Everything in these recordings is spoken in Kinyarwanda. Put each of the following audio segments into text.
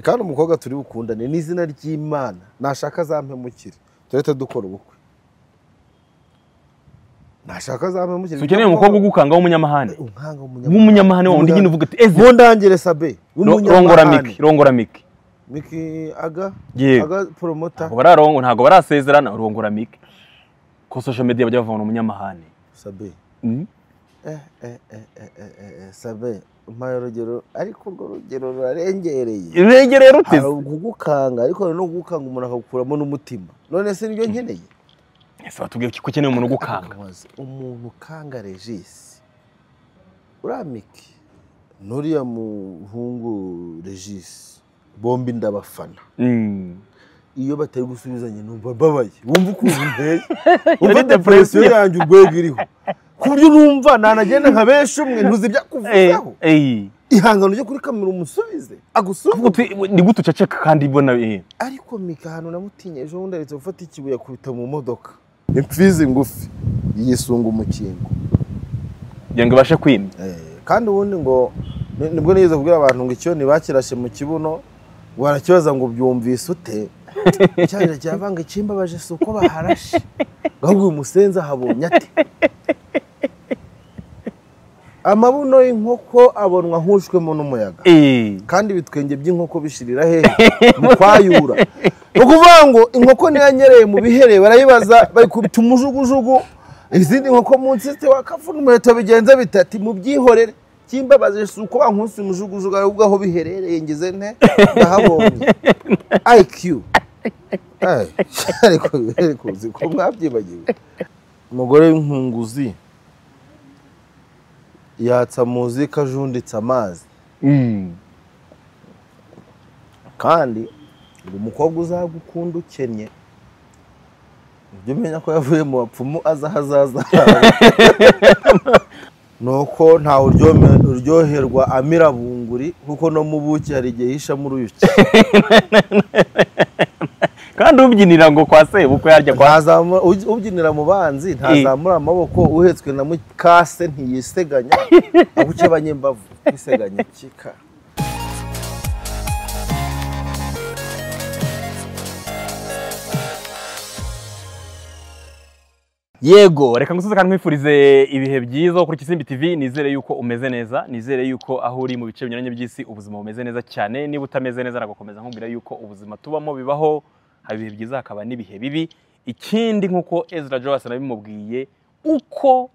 Kandi umukobwa turi bukundane n'izina ry'Imana nashaka azampemukire turete dukora ubukwe. Nashaka azampemukire. Ukeneye umukobwa ugukanga w'umunyamahane. W'umunyamahane wundi nyine uvuga ati eze mundangire Sabe. Rongora Miki, rongora Miki. Miki aga aga promoter. Ntabwo bararongo, ntabwo barasezerana, rongora Miki. Ko social media bajya bavana umunyamahane. Sabe. Sabe umpaye urugero ariko urwo rugero rurarengereye. Rurengereye rute? Kugukanga ariko no gukanga umuntu akagukuramo n'umutima. None se nibyo nkeneye? Ese watubwiye ko ukeneye umuntu ugukanga? Umuntu ukanga Regis. Uriya Miki n'uriya muhungu Regis bombi ndabafana. Iyo batari gusubizanya numva mbabaye. Wumva ukuntu nteye. Wumva depression yanjye urwego iriho. Ku buryo numva nanagenda nka benshi umwe ntuzi ibyakuvuzaho. Ihangano ryo kuri kamera umusubize agusubize. Ni gute uceceka kandi ibona Ariko Miki ahantu namutinye ejo bundi aretse gufata ikibuye akubita mu modoka. Imfizi ngufi yisunga umukingo kugira ngo ibashe kwimya. Kandi ubundi ngo nibwo nigeze kubwira abantu ngo icyo ntibakirashe mu kibuno warakibaza ngo byumvise ute? Cyangwa cyavanga ikimbabaje si uko baharashe ahubwo uyu musenzi ahabonye ate? Amabuno y'inkoko abonwa ahushwemo n'umuyaga. Kandi ibitwenge by'inkoko bishirira hehe? Mu kwayura. Ni ukuvuga ngo inkoko ntiyanyereye mu bihere barayibaza bayikubita umujugujugu, izindi nkoko munsi ziti wakavuna umuheto bigenze bite? Ati mubyihorere. Kimbabaje si uko bankunse umujugujugu ahubwo aho biherereye ngize nte ndahabonye. IQ. Ariko uzi ko mwabyibagiwe. Umugore w'inkunguzi yatsa muzika ajunditse amazi. Kandi ngo umukobwa uzagukunda ukennye ujye umenya ko yavuye mu bapfumu aza hazaza. Nuko ntawe uryoherwa amira bunguri kuko no mu buki hari igihe yishamo uruyuki. Kandi ubyinira ngo kwa sebukwe yarya kwa ubyinira mu banzi ntazamura amaboko uhetswe na mukase ntiyiseganya aguce abanyembavu kwiseganya kika. Yego, reka ngusuze kandi nkwifurize ibihe byiza kuri Kisimbi TV. Nizere yuko umeze neza, nizere yuko aho uri mu bice binyuranye by'isi ubuzima bumeze neza cyane. Niba utameze neza nagakomeza nkubwira yuko ubuzima tubamo bibaho, haba ibihe byiza hakaba n'ibihe bibi. Ikindi nkuko Ezra Joas nabimubwiye, uko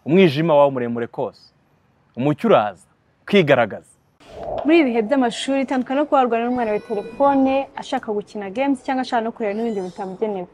umwijima wawe muremure kose umucyo uraza kwigaragaza. Muri ibihe by'amashuri itandukana no kubarwana n'umwana wa telefone ashaka gukina games cyangwa ashaka no kureba n'ibindi bitamugenewe.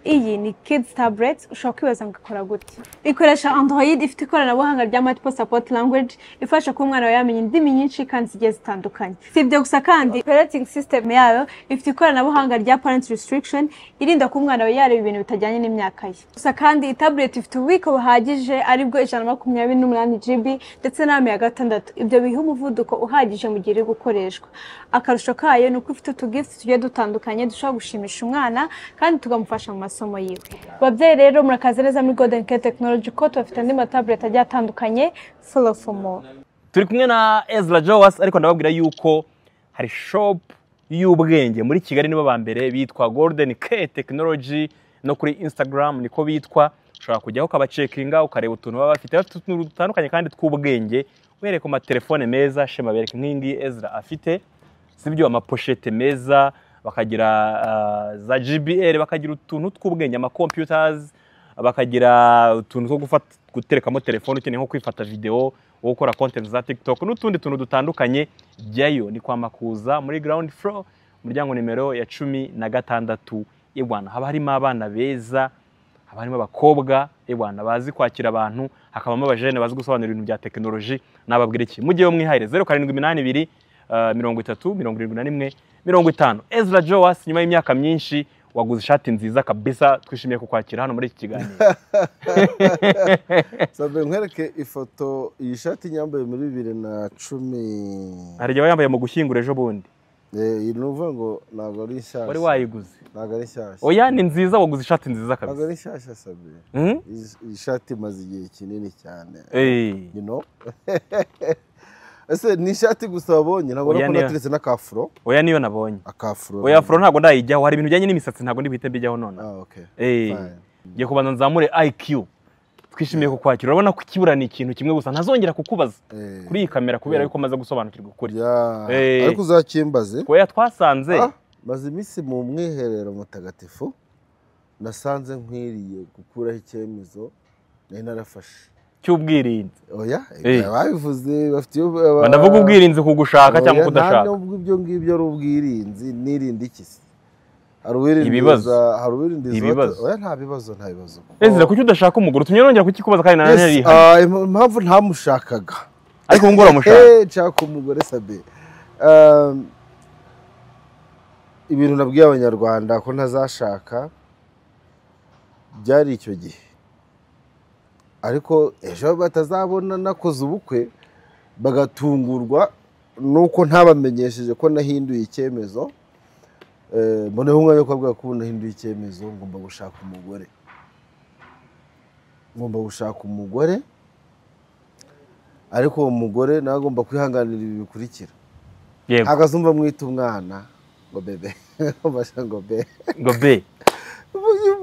Iyi ni Kids Tablet, ushobora kwibaza ngo ikora gute? Ikoresha Android, ifite ikoranabuhanga rya Multiple Support Language, ifasha ko umwana wawe yamenya indimi nyinshi kandi zigiye zitandukanye. Si ibyo gusa kandi, operating system yayo ifite ikoranabuhanga rya Parent Restriction, irinda ko umwana wawe yareba ibintu bitajyanye n'imyaka ye. Gusa kandi iyi tablet ifite ububiko buhagije aribwo 128 GB ndetse na RAM ya 6. Ibyo biha umuvuduko uhagije mu gihe iri gukoreshwa. Akarusho kayo ni uko ifite utugift tugiye dutandukanye dushobora gushimisha umwana kandi tukamufasha mu masomo yiwe. Babyeyi rero murakaze neza muri Golden Care Technology ko tubafite andi matablet agiye atandukanye. Follow for more. Turi kumwe na Ezra Joas, ariko ndababwira yuko hari shop y'ubwenge muri Kigali nibo ba mbere bitwa Golden Care Technology, no kuri Instagram niko bitwa. Ushobora kujyaho ukabacekinga ukareba utuntu baba bafite, bafite utuntu dutandukanye kandi tw'ubwenge. Uhereye ku matelefone meza, Shema bereke nk'ingi Ezra afite, sibyo, amapochette meza, bakagira za GBL, bakagira utuntu tw'ubwenge, ama computers, bakagira utuntu two gufata guterekamo telefone ukeneye nko kwifata video, wo gukora content za TikTok n'utundi tuntu dutandukanye. Jyayo ni kwa Makuza muri ground floor, umuryango nimero ya 16. Ebwana haba harimo abana beza, haba harimo abakobwa ebwana bazi kwakira abantu, hakabamo abajene bazi gusobanura ibintu bya technology. Nababwira iki, mujyeyo mwihahire. 0782 30 71 50. Ezra Joas, nyuma y'imyaka myinshi waguze ishati nziza kabisa, twishimiye kukwakira hano muri iki kiganiro. Sabe nkwereke ifoto iyi shati nyambaye muri 2010. Hari igihe wayambaye mu gushyingura ejo bundi. Iyi nuvuga ngo ntabwo ari nshyashya. Wari wayiguze? Ntabwo ari nshyashya. Oya ni nziza, waguze ishati nziza kabisa. Ntabwo ari nshyashya Sabe. Iyi shati imaze igihe kinini cyane. You know? Ese ni ishati gusa wabonye? Ntabwo ko nateretse n'akafuro. Oya niyo nabonye. Akafuro. Oya afro ntabwo ndayijyaho, hari ibintu bijyanye n'imisatsi ntabwo ndi buhite mbijyaho none. Ah okay. Ngiye kubanza nzamure IQ. Twishimiye kukwakira. Urabona ko ikibura ni ikintu kimwe gusa ntazongera kukubaza kuri iyi kamera kubera yuko maze gusobanukirwa ukuri. Ariko uzakimbaze. Oya twasanze maze iminsi mu mwiherero mutagatifu nasanze nkwiriye gukuraho icyemezo nari narafashe cy'ubwirinzi. Oya babivuze bafite ndavuga ubwirinzi kugushaka cyangwa kudashaka. Ntabwo ibyo ngibyo ari ubwirinzi, nirinde iki se? Hari uwirinda. Oya nta bibazo, nta bibazo. Ezra kuki udashaka umugore? Utumye nongera kukikubaza kandi nanarihana. Impamvu ntamushakaga. Ariko ngo uramushaka. Nshaka umugore Sabe. Ibintu nabwiye abanyarwanda ko ntazashaka byari icyo gihe. Ariko ejo batazabona nakoze ubukwe bagatungurwa nuko ntabamenyesheje ko nahinduye icyemezo. Mboneho umwanya wo kubabwira ko nahinduye icyemezo, ngomba gushaka umugore. Ngomba gushaka umugore, ariko uwo mugore nawe agomba kwihanganira ibi bikurikira. Agazumva mwita umwana ngo bebe, ngo be, ngo be.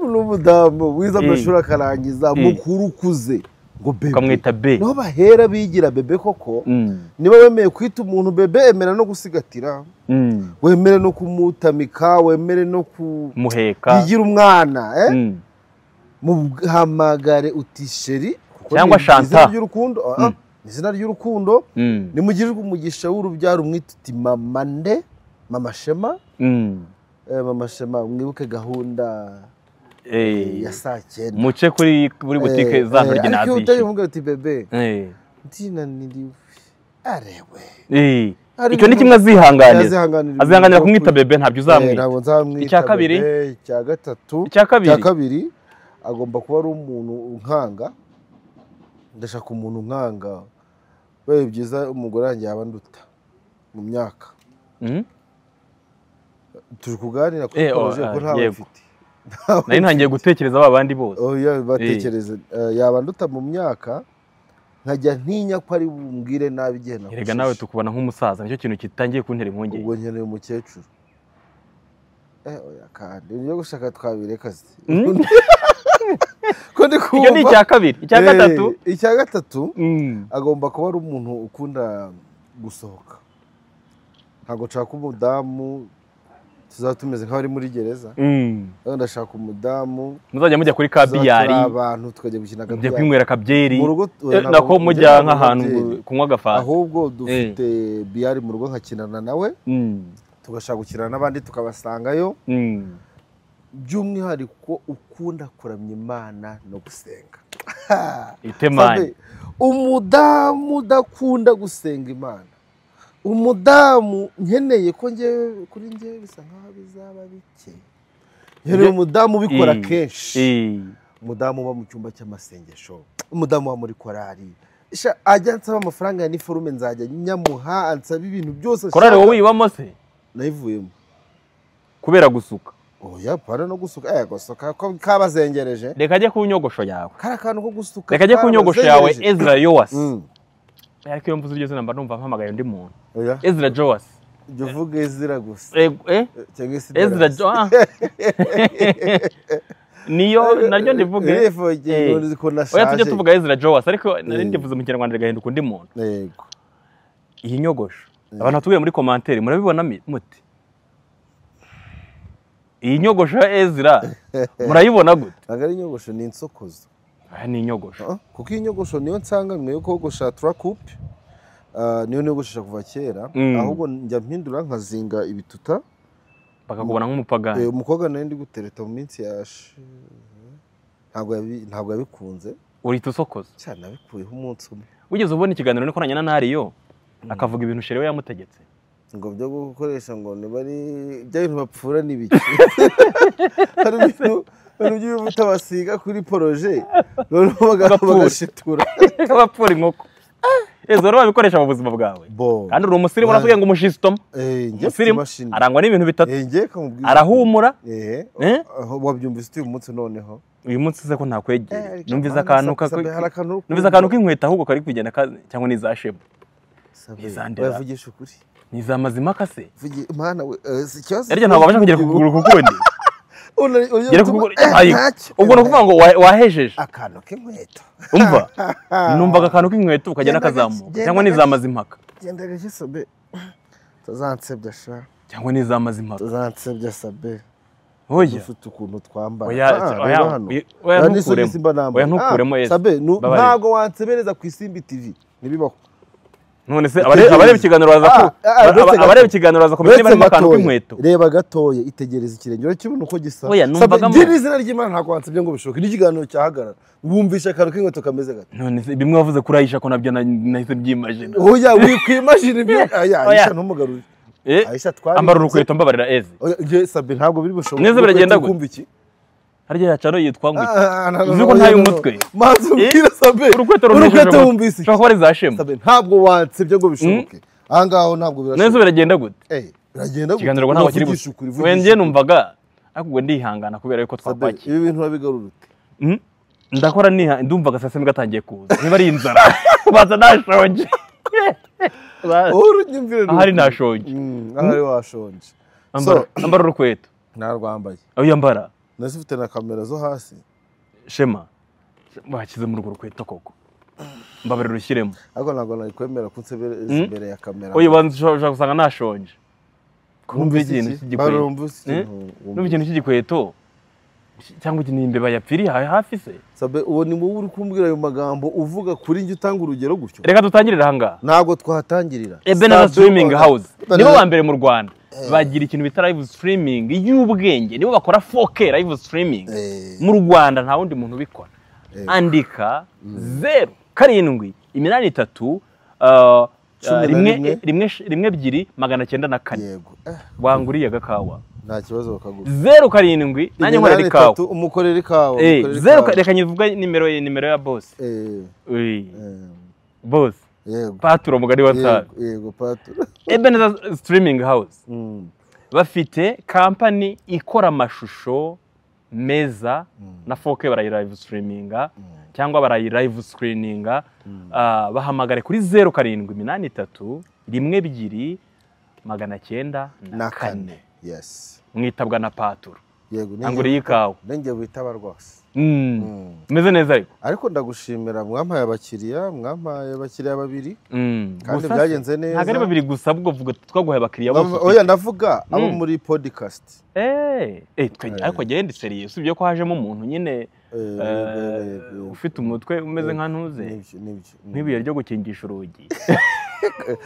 N'umudamu wize amashuri akarangiza mukuru ukuze ngo bebe, ukamwita be. Niho bahera bigira bebe koko. Niba wemeye kwita umuntu bebe, emera no gusigatira, wemere no kumutamika, wemere no kumuheka, yigira umwana. Muhamagare uti sheri cyangwa Shanta, izina ry'urukundo. Nimugirirwe umugisha w'urubyaro umwita uti mama nde, mama Shema. Mama Shema, mwibuke gahunda ya saa 9 muce kuri buri butike za ntoryi nazi. Ariko utayivuga uti bebe ndinaniriwe arewe. Icyo ni kimwe azihanganira. Azihanganira kumwita bebe, ntabyo uzamwita. Icya kabiri, icya gatatu, icya kabiri agomba kuba ari umuntu unkanga. Ndashaka umuntu unkanga. Bibaye byiza umugore wanjye yaba nduta mu myaka. Turi kuganira kuri projet ko ntawe mfite. Nari ntangiye gutekereza ba bandi bose. Oya batekereza yaba nduta mu myaka, nkajya ntinya ko ari bumbwire nabi igihe nakushije. Erega nawe tukubona nk'umusaza, nicyo kintu kitangiye kuntera impungenge. Ubwo nkeneye umukecuru. Oya kandi ibyo gushaka twabireka se. Ko ndi kumva. Icyo ni icya kabiri. Icya gatatu. Icya gatatu agomba kuba ari umuntu ukunda gusohoka. Ntabwo nshaka umudamu tuzaba tumeze nk'abari muri gereza. Ndashaka umudamu muzajya mujya kuri kabiyari, abantu tukajya gukina kabiyari, mujya kwinywera kabyeri nako mujya nk'ahantu kunywa agafanta. Ahubwo dufite biyari mu rugo nkakinana nawe, tugashaka gukina n'abandi tukabasangayo. By'umwihariko ukunda kuramya Imana no gusenga. Itemani umudamu udakunda gusenga Imana, umudamu nkeneye ko ngewe kuri ngewe bisa nkaho bizaba bike. Nkeneye umudamu ubikora kenshi, umudamu uba mu cyumba cy'amasengesho, umudamu uba muri korari. Ajya ansaba amafaranga ya niforume nzajya nyamuha, ansaba ibintu byose. Korari wowe uyibamo se? Nayivuyemo kubera gusuka. Oya para no gusuka, gusuka ko kabazengereje. Reka ajye ku nyogosho yawe. Kara kantu ko gusuka. Reka ajye ku nyogosho yawe Ezra Joas. Ariko iyo mvuze iryo zina mba numva mpamagaye undi muntu. Ezra Joas. Jya uvuga Ezra gusa. Ezra Joas. Niyo naryo ndivuge. Oya tujye tuvuga Ezra Joas, ariko nari ndivuze mu Kinyarwanda rigahinduka undi muntu. Yego. Iyi nyogosho abantu batubwiye muri commentaire murabibona muti? Iyi nyogosho ya Ezra murayibona gute? Ntabwo ari inyogosho, ni insokozo. Ni inyogosho. Kuko iyi nyogosho niyo nsanganwe yo kogosha turakupe, niyo niyogoshesha kuva kera, ahubwo njya mpindura nkazinga ibituta bakakubona nk'umupagani. Umukobwa nari ndi gutereta mu minsi yashe ntabwo yabikunze. Urita usokoza cyane, nabikuyeho umunsi umwe. Wigeze ubona ikiganiro nikoranye na Nariyo akavuga ibintu Sherewe yamutegetse ngo byo gukoresha ngo niba ari bya bintu bapfura n'ibiki? Hari ibintu by'ibivuta basiga kuri poroje noneho bagashitura bapfura inkoko. Ezo rero babikoresha mu buzima bwawe. Kandi uri umusirimu, uratubwiye ngo umushisitoma. Umusirimu arangwa n'ibintu bitatu. Arahumura. Wabyumvise uyu munsi noneho. Uyu munsi se ko ntakwegeye. Numvise akantu numvise akantu k'inkweto ahubwo kari kugenda cyangwa ni za shema. Izandera. Bavugisha ukuri. Ni za Mazimaka se? Mana we, ikibazo. Erya ntabwo babasha kugera ku kuguru kukundi. Gera ku kuguru. Ubwo no kuvuga ngo wahejeje akantu k'inkweto. Umva. Numvaga akantu k'inkweto ukajya nakazamuka cyangwa ni za Mazimaka. Genda gake Sabe. Tuzansebya sha. Cyangwa ni za Mazimaka. Tuzansebya Sabe. Oya. Dufite ukuntu twambara. Oya, oya ntukuremo. Oya ntukuremo Yesu. Sabe, ntago wansebereza ku Isimbi TV. Nibibaho. None se abareba ikiganiro baza ko abareba ikiganiro baza kumenya niba harimo akantu k'inkweto. Reba gatoya, itegereza ikirenge urakibona uko gisa. Oya numvagamo. Sabe, izina ry'Imana ntabwo wansebye ngo bishoboke. N'ikiganiro cyahagarara. Wumvisha akantu k'inkweto kameze gato. None se bimwe wavuze kuri Aisha ko nabyo nahise byimagine. Oya wikwimagine ibyo. Aya Aisha ntumugarure. Aisha twari. Ambara urukweto mbabarira Eze. Oya nge Sabe ntabwo biri bushoboke. Neza biragenda gute? Harya yacaro yitwa ngo iki? Uzi ko ntayo umutwe. Maze ubwira Sabe. Urukweto wumvise. Ushobora kuba ari za Shema. Sabe ntabwo wansebye ngo bishoboke. Aha ngaho ntabwo birashoboka. Neza biragenda gute? Biragenda gute? Ikiganiro ntabwo kiri buze. Wenjye numvaga ariko ubwo ndihangana kubera yuko twakwakiye. Ibi bintu urabigarura ute? Ndakora niha ndumvaga sasa gatangiye kuza. Niba ari inzara. Baza nashonje. Urunyumvire. Ahari nashonje. Ahari washonje. Ambara urukweto. Narwambaye. Oya mbara. Nasi ufite na kamera zo hasi. Shema bakize muri urwo rukweto koko. Mbabarira urushyiremo. Ariko ntabwo nakwemera kunsebera imbere ya kamera. Oya banza ushobora gusanga nashonje. Kumva ikintu cy'igikweto. Numva ikintu cy'igikweto cyangwa ikintu imbeba yapfiriye hafi se. Sabe uwo ni wowe uri kumbwira ayo magambo uvuga kuri njye utanga urugero gutyo. Reka dutangirire aha ngaha. Ntabwo twahatangirira. Ebenezer Streaming House nibo ba mbere mu Rwanda. Bagira ikintu bita live streaming y'ubwenge, nibo bakora 4K live streaming mu Rwanda, nta wundi muntu ubikora. Andika 0 7 8 3 1 1 2 904. Yego. Wanguriye agakawa. Nta kibazo bakagura. 0 7 nanjye nkorera ikawa. Umukorera ikawa. 0 reka nyivuga nimero ya boss. Boss. Yego. Paturo mugari wa Sabe. Yego paturo. Ebenezer Streaming House. Bafite company ikora amashusho meza na 4K barayi live streaminga cyangwa barayi live screeninga. Bahamagare kuri 0 7 8 3 1 2 904. Yes. Mwitabwa na paturo. Yego. Anguriye ikawa. Nenge witaba rwose. Meze neza ariko. Ariko ndagushimira mwampaye abakiriya, mwampaye abakiriya babiri. Kandi byagenze neza. Ntabwo ari babiri gusa ubwo vuga twaguhaye abakiriya bose. Oya ndavuga abo muri podcast. Ariko genda seriye usibye ko hajemo umuntu nyine ufite umutwe umeze nka ntuze. Nk'ibuye ryo gukingisha urugi.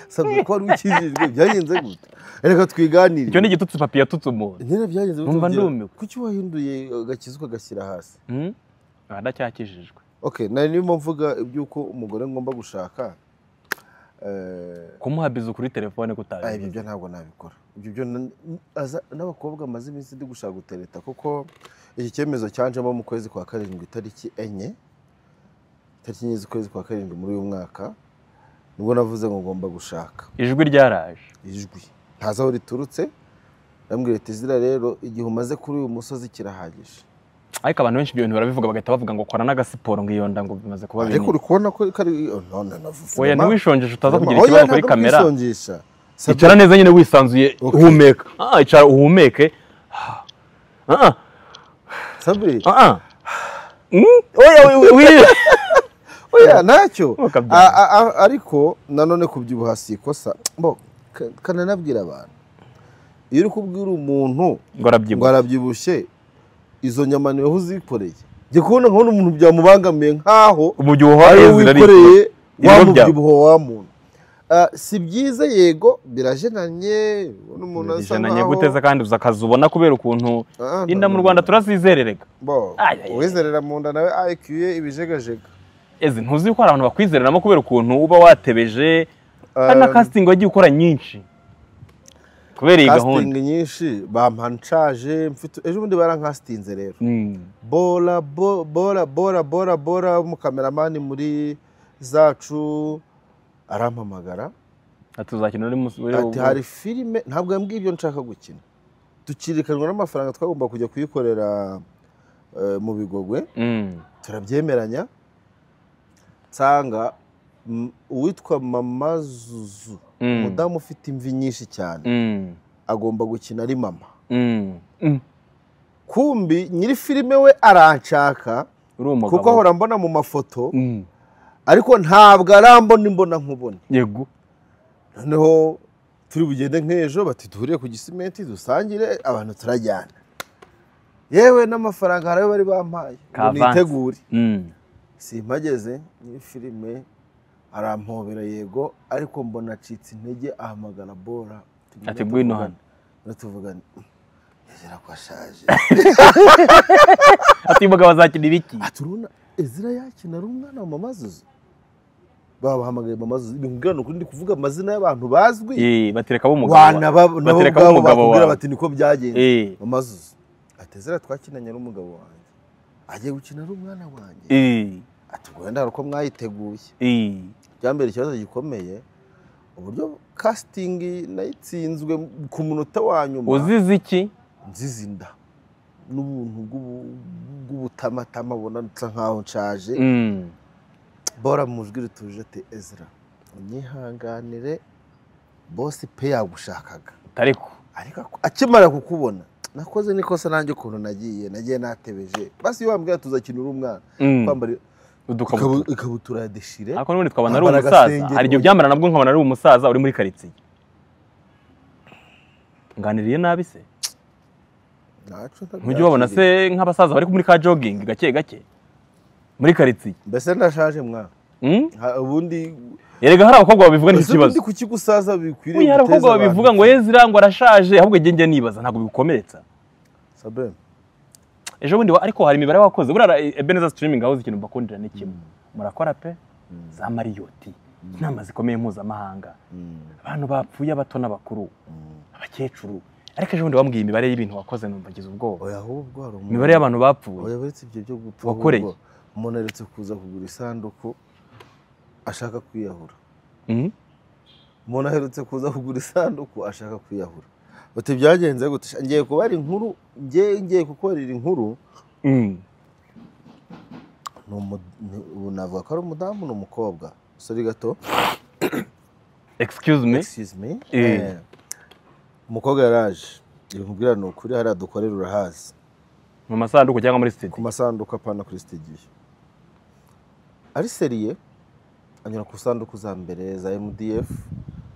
Sabye ko ari ukijijwe byagenze gute? Reka twiganire. Icyo ni igitutsi papi yatutse umuntu. Nyine byagenze gute? Numva ndumiwe. Kuki wahinduye agakiza ukagashyira hasi? Ndacyakijijwe. Okay, nari ndimo mvuga ibyuko umugore ngomba gushaka. Kumuha bizu kuri telefone kutabizi. Ibyo byo ntabwo nabikora. Ibyo byo n'abakobwa amaze iminsi ndi gushaka gutereta kuko iki cyemezo cyanjemo mu kwezi kwa 7 itariki 4. Itariki 4 z'ukwezi kwa 7 muri uyu mwaka. Nubwo navuze ngo ngomba gushaka. Ijwi ryaraje. Ijwi. Ntazi aho riturutse. Ndambwira ati zira rero igihe umaze kuri uyu musozi kirahagije. Ariko abantu benshi ibyo bintu barabivuga bagahita bavuga ngo kora n'agasiporo ngo iyo nda ngo bimaze kuba binini. Ariko uri kubona ko kari none navuze. Oya ntiwishonjeshe utaza kugira ikibazo kuri kamera. Icara neza nyine wisanzuye uhumeka. Icara uhumeke. Sabri. Oya oya ntacyo. Ariko nanone kubyibuha si ikosa. Bo kananabwira abantu. Iyo uri kubwira umuntu ngo arabyibushye izo nyama niwe uzikoreye. Njye kubona nkabona umuntu byamubangamiye nkaho umubyibuho wikoreye wa mubyibuho wa muntu. Si byiza yego birajenanye ubona umuntu asa nkaho guteza kandi uzakazubona kubera ukuntu inda mu Rwanda turazizerereka. Bo uwizerera mu nda nawe IQ ye ibijegajega. Eze ntuzi ko hari abantu bakwizereramo kubera ukuntu uba watebeje. Hari na casting wagiye ukora nyinshi. Kubera iyi gahunda casting nyinshi bampancaje mfite ejo bundi barankastinze rero. Bora bora bora bora bora umukameramani muri zacu arampamagara ati uzakina uri ati hari filime ntabwo yambwiye ibyo nshaka gukina. Ducirikanwa n'amafaranga twagomba kujya kuyikorera mu Bigogwe. Turabyemeranya nsanga Uwitwa Mama Zuzu, umudamu ufite imvi nyinshi cyane, agomba gukina ari mama. Kumbi nyiri filime we aranshaka kuko ahora mbona mu mafoto, ariko ntabwo arambona imbona nkubone. Yego. Noneho turi bugende nk'ejo bati duhuriye ku Gisimenti dusangire, abantu turajyana. Yewe n'amafaranga harayo bari bampaye ngo nitegure. Simpageze nyiri filime arampobera yego, ariko mbona acitse intege ahamagara Bora ati ngwino hano natuvugane. Ezra ko ashaje. Ati mugabo azakina ibiki? Ati urabona Ezra yakina ari umwana wa Mama Zuzu. Babahamagaye Mama Zuzu, ibintu nukuri ndi kuvuga amazina y'abantu bazwi. Batereka b'umugabo. Batereka b'umugabo wawe. Bati niko byagenze. Mama Zuzu ati Ezra twakinanye n'umugabo wanjye, agiye gukina ari umwana wanjye. Ati ubwo wenda hari uko mwayiteguye. Byambere ikibazo gikomeye, uburyo casting nayitsinzwe ku munota wa nyuma. Uzize iki? Nzize inda n'ubuntu bw'ubutamatama ubona nsa nkaho nshaje. Bora mu jwi rituje ati Ezra unyihanganire, boss pe yagushakaga ariko akimara kukubona nakoze nikosa nanjye ukuntu nagiye natebeje. Basi iyo wambwira tuzakina uri umwana, kwambara ikabutura ya deshire. Ariko n'ubundi twabona ari umusaza, hari igihe byambara nabwo nkabona ari umusaza uri muri karitsiye. Nganiriye nabi se? Ntujya ubabona se nk'abasaza bari muri ka jogging gake gake muri karitsiye? Mbese ndashaje mwa. Ubundi erega hari abakobwa babivuga ni ikibazo. Ubundi kuki gusaza bikwiriye guteza. Hari abakobwa babivuga ngo Ezra ngo arashaje, ahubwo njye nibaza ntabwo bigukomeretsa. Sabe. Ejo bundi ariko hari imibare wakoze. Buriya Ebenezer Streaming House ikintu bakundira ni kimwe. Murakora pe za Marriott, inama zikomeye mpuzamahanga. Abantu bapfuye abato n'abakuru, abakecuru. Ariko ejo bundi wambwiye imibare y'ibintu wakoze numva ngize ubwoba. Oya ahubwo hari imibare y'abantu bapfuye. Oya uretse ibyo byo gupfa. Wakoreye. Umuntu aretse kuza kugura isanduku ashaka kwiyahura. Umuntu aherutse kuza kugura isanduku ashaka kwiyahura. Bati byagenze gute? Ngiye kubara inkuru, ngiye kukorera inkuru. Ubu navuga ko ari umudamu n'umukobwa. Sorry gato. Excuse me. Excuse me. Umukobwa yaraje. Ibimubwira ni ukuri hariya dukorera urahazi. Mu masanduku cyangwa muri studio? Ku masanduku apana kuri studio. Ari seriye anyura ku sanduku za mbere za MDF,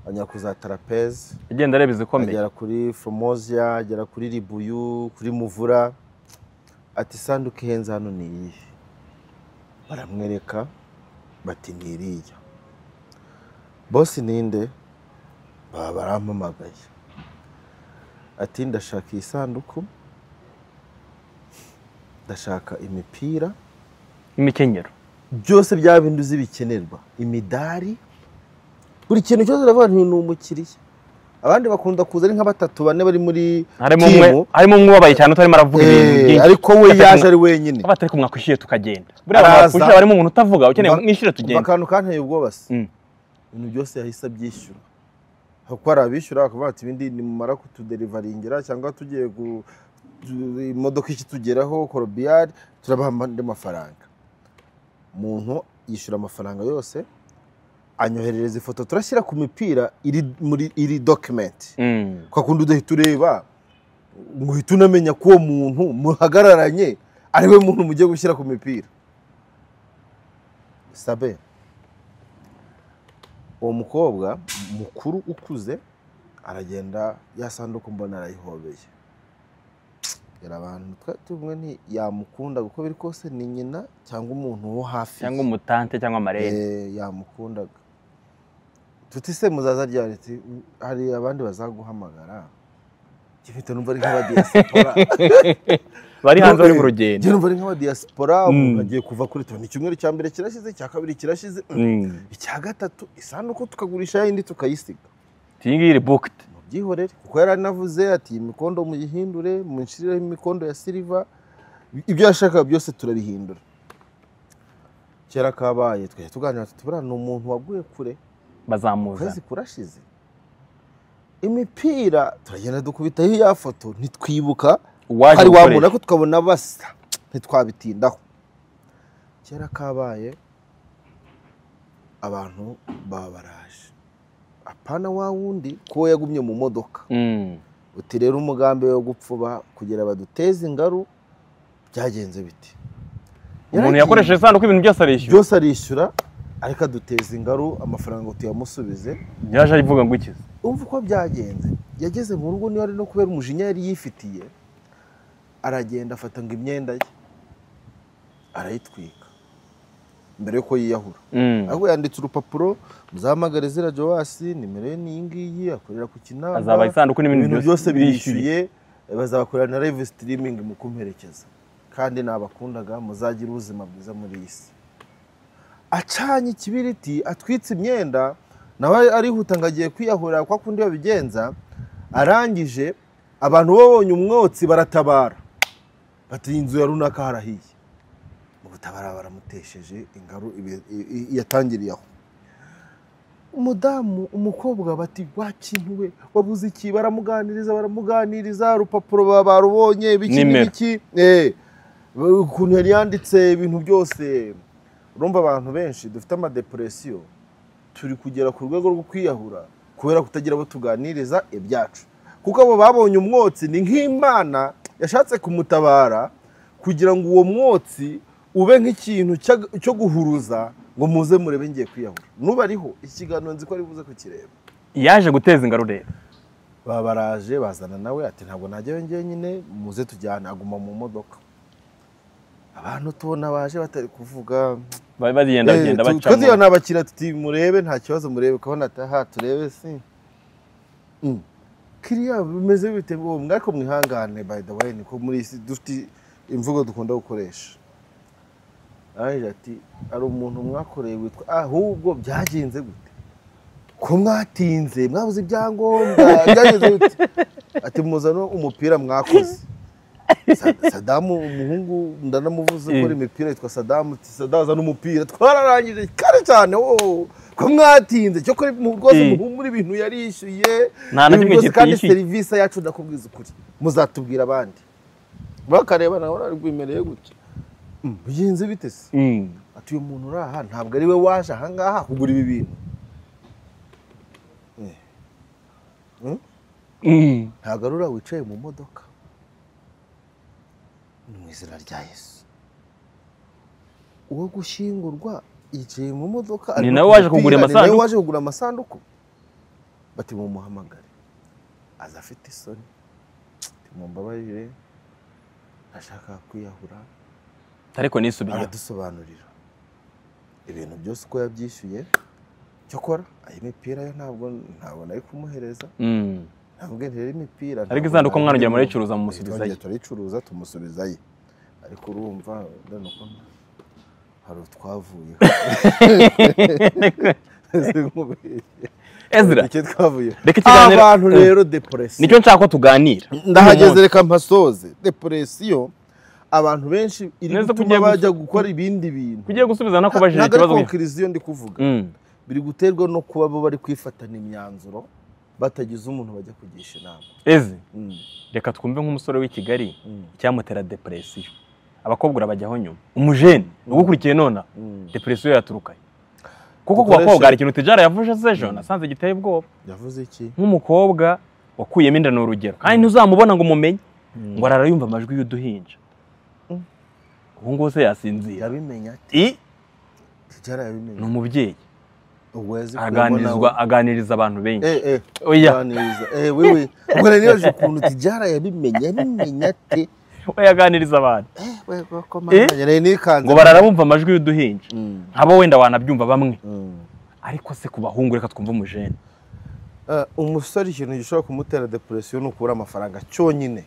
anyura ku za trapeze, agenda areba izikomeye, agera kuri Formosia, agera kuri Ribuyu, kuri Muvura. Ati isanduku ihenze hano ni iyihe? Baramwereka bati ni iriya. Boss ninde? Baba barampamagaye. Ati ndashaka iyi sanduku, ndashaka imipira, imikenyero, byose bya bintu zibikenerwa, imidari, buri kintu cyose. Uravuga nti ni umukiriya. Abandi bakunda kuza ari nka batatu bane bari muri timu, harimo umwe ubabaye cyane utarimo aravuga ibintu byinshi, ariko we yaje ari wenyine. Abatari kumwakwishyuye tukagenda. Buriya bakwishyura barimo umuntu utavuga ukeneye mwishyure tugenda. Akantu kanteye ubwoba se, ibintu byose yahise abyishyura. Kuko hari abishyura bakavuga ati ibindi nimumara kutuderivaringira cyangwa tugiye imodoka ikitugeraho korobiyari turabaha andi mafaranga. Umuntu yishyura amafaranga yose, anyoherereza ifoto turashyira ku mipira iri muri iri document. Kwa kundi udahita ureba ngo uhite unamenya ko uwo muntu muhagararanye ari we muntu mugiye gushyira ku mipira. Sabe uwo mukobwa mukuru ukuze aragenda ya sanduku mbona arayihobeye. Yari abantu tumwe nti yamukunda uko biri kose ni nyina cyangwa umuntu wo hafi cyangwa umutante cyangwa amarene. Yamukundaga. Tuti se muzaza ryari? Hari abandi bazaguhamagara. Gifite numva ari nk'aba diaspora. Bari hanze bari mu rugendo. Njye numva ari nk'aba diaspora umuntu agiye kuva kuri toni. Icyumweru cya mbere kirashize, icya kabiri kirashize, icya gatatu isanduku tukagurisha yindi tukayisiga. Iyi ngiyi iri booked. Mubyihorere kuko yaranavuze ati imikondo muyihindure, munshirireho imikondo ya silver, ibyo yashakaga byose turabihindura. Kera kabaye twe tuganira tuti ni umuntu waguye kure bazamuza. Kwezi kurashize. Imipira turagenda dukubitaho ya foto ntitwibuka hari wamubona ko tukabona basa ntitwabitindaho. Kera kabaye Abantu babaraje apana wa wundi ko yagumye mu modoka. Uti rero umugambi wo gupfuba kugira baduteze ingaru byagenze biti. Umuntu yakoresheje isanduku ibintu byose arishyura. Byose arishyura ariko aduteza ingaru amafaranga tuyamusubize. Yaje avuga ngo ikize. Umva uko byagenze. Yageze mu rugo niyo ari no kubera umujinya yari yifitiye aragenda afata ngo imyenda ye arayitwika mbere yuko yiyahura. Ahubwo yanditse urupapuro muzahamagare Ezra Joas nimero ye ni ngiyi akorera ku Kinamba azaba isanduku n'ibintu byose birishyuye bazabakorera na live streaming mu kumperekeza kandi nabakundaga muzagira ubuzima bwiza muri iyi si. Acanye ikibiriti atwitse imyenda nawe arihuta ngo agiye kwiyahura kwa kundi babigenza. Arangije abantu babonye umwotsi baratabara bati inzu ya runaka harahiye. Mu gutabara baramutesheje ingaru yatangiriye aho. Umudamu umukobwa bati wakintu we wabuze iki, baramuganiriza urupapuro barubonye biki biki ukuntu yari yanditse ibintu byose. Urumva abantu benshi dufite ama depression turi kugera ku rwego rwo kwiyahura kubera kutagira abo tuganiriza ibyacu, kuko abo babonye umwotsi ni nk'Imana yashatse kumutabara kugira ngo uwo mwotsi ube nk'ikintu cyo guhuruza ngo muze murebe ngiye kwiyahura. Nuba ariho ikiganiro nzi ko ari buze kukireba. Yaje guteza ingaru rero babaraje bazana nawe ati ntabwo najyayo njyenyine muze tujyane. Aguma mu modoka abantu tubona baje batari kuvuga bagenda bagenda bacamo twese nabakira tuti murebe nta kibazo murebe ukabona ataha turebe si kiriya bimeze bite ngo mwako mwihangane. By the way niko muri dufite imvugo dukunda gukoresha. Arangije ati ari umuntu mwakoreye witwa ahubwo byagenze gute ko mwatinze mwabuze ibyangombwa byagenze gute? Ati muzano umupira mwakoze. Sadamu umuhungu ndanamuvuze ko imipira yitwa Sadamu. Sadaza n'umupira twararangije kare cyane ko mwatinze cyo kuri rwose muhumura ibintu yarishyuye nta na kimwe kandi service yacu ndakubwiza ukuri muzatubwira abandi bakareba nawe ari rwimereye gutya bigenze bite se? Ati uyu muntu uraha ntabwo ari we waje aha ngaha kugura ibi bintu. Ntabwo ari uriya wicaye mu modoka. Mu izina rya Yesu uwo gushyingurwa yicaye mu modoka ni nawe waje kugura amasanduku, ni nawe waje kugura amasanduku. Bati mumuhamagare aza afite isoni mumbabarire ashaka kwiyahura ariko nisubiye. Aradusobanurira ibintu byose uko yabyishyuye. Cyokora ayi mipira yo ntabwo nari kumuhereza. Ntabwo rero imipira ariko isanduku mwana ugira muri icuruza mumusubizayo. Turicuruza tumusubizayo ariko urumva ndano ko hari twavuye Ezra icyo twavuye reka ikiganiro abantu rero depression nicyo nshaka ko tuganira. Ndahageze reka mpasoze. Depression abantu benshi iri gutuma bajya gukora ibindi bintu. Kugiye gusubiza nakubajije ikibazo conclusion ndi kuvuga biri guterwa no kuba bo bari kwifatana imyanzuro batagize umuntu bajya kugisha inama. Eze reka twumve nk'umusore w'i Kigali icyamutera depression. Abakobwa urabajyaho nyuma umujene ugukurikiye nona depression yaturukaye kuko ku bakobwa hari ikintu Tijara yavuze ejo nasanze giteye ubwoba. Yavuze iki? Nk'umukobwa wakuyemo inda ni urugero kandi ntuzamubona ngo umumenye ngo ararayumva amajwi y'uduhinja ubu ngubu se yasinzira. Yabimenya ati Tijara yabimenye ni umubyeyi aganiriza abantu benshi. Oya aganiriza wewe ubwo rero yaje ukuntu Tijara yabimenye ate oya aganiriza abantu ngo ngo bararabumva amajwi y'uduhinja nkabo wenda wanabyumva bamwe ariko se ku bahungu reka twumve umujene. Umusore ikintu gishobora kumutera depression ni ukubura amafaranga cyonyine.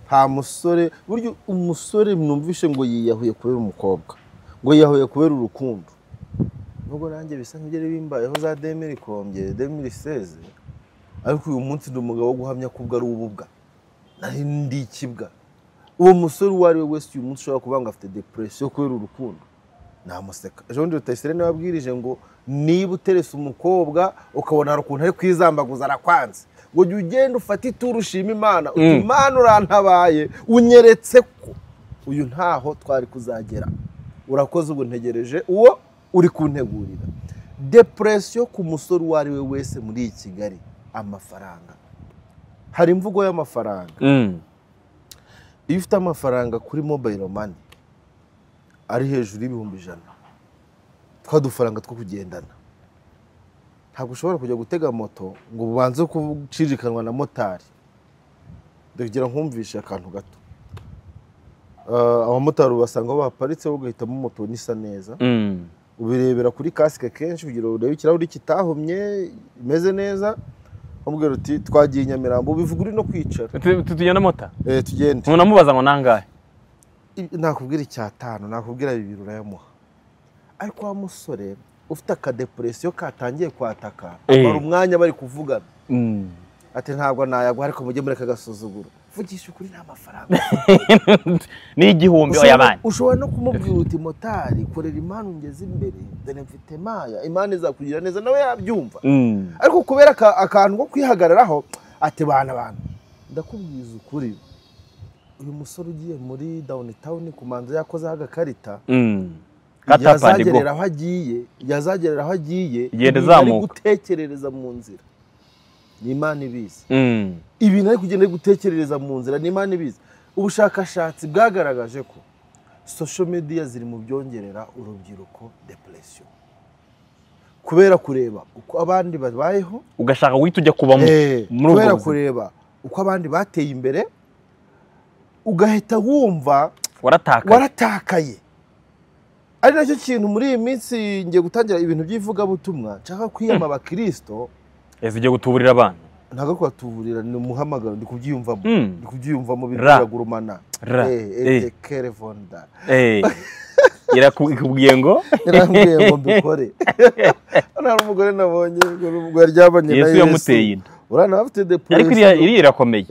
Nta musore buryo umusore mwumvishe ngo yiyahuye kubera umukobwa ngo yiyahuye kubera urukundo. Nubwo nanjye bisa nk'ibyari bimbayeho za 2012 2016 ariko uyu munsi ndi umugabo wo guhamya ko ubwo ari ububwa nari ndi ikibwa. Uwo musore uwo ari we wese uyu munsi ushobora kuba ngo afite depression kubera urukundo namuseka. Ejo bundi Rutayisire niwe wabwirije ngo niba uterese umukobwa ukabona hari ukuntu ari kwizambaguza arakwanze ngo jya ugenda ufate ituru ushima Imana uti Imana urantabaye unyeretse ko uyu ntaho twari kuzagera urakoze ubu ntegereje uwo uri kuntegurira. Depression ku musore uwo ari we wese muri Kigali, amafaranga. Hari imvugo y'amafaranga. Iyo ufite amafaranga kuri mobile money ari hejuru y'100,000, twa dufaranga two kugendana, ntabwo ushobora kujya gutega moto ngo ubanze gucirikanwa na motari. Ndagira nkumvishe akantu gato. Abamotari ubasanga aho baparitse, ugahitamo moto nisa neza, ubirebera kuri kasike kenshi kugira ngo urebe ikirahuri kitahumye imeze neza, umubwira uti twagiye i Nyamirambo, ubivuga uri no kwicara. Tugenda mota? Tugende. Unamubaza ngo nangahe? Nakubwira 5, nakubwira 2 urayamuha. Ariko wa musore ufite akadepresiyo katangiye kwataka, amara umwanya bari kuvugana. Ati ntabwo nayagwa, ariko mujye mureka agasuzuguro. Vugisha ukuri, nta mafaranga. Ni 1000 oya bana. Ushobora no kumubwira uti motari korera impano ngeze imbere, dore mfite maya, Imana izakugira neza, nawe yabyumva. Ariko kubera akantu ko kwihagararaho ati bana bana, ndakubwiza ukuri, uyu musore ugiye muri downtown kumanza yakoze agakarita, yazagerera aho agiye, yazagerera aho agiye, ari gutekerereza mu nzira. Ni Imana ibizi. Ibintu ari kugenda gutekerereza mu nzira ni Imana ibizi. Ubushakashatsi bwagaragaje ko social media ziri mu byongerera urubyiruko depression. Kubera kureba uko abandi babayeho, ugashaka guhita ujya kubamo muri ubwo kubera kureba uko abandi bateye imbere, ugahita wumva waratakaye. Ari nacyo kintu muri iyi minsi ngiye gutangira ibintu by'ivugabutumwa, nshaka kwiyama abakristo. Ese ugiye gutuburira abana? Ntabwo kwatuburira, ni umuhamagaro, ndi kubyiyumvamo, ndi kubyiyumvamo biragurumana. Etekerevonda. Irakubwiye ngo irambwiye ngo mbikore. Hano umugore nabonye ngo yaryamanye na Yesu yamuteye inda. Urana afite depression. Ariko iri irakomeye.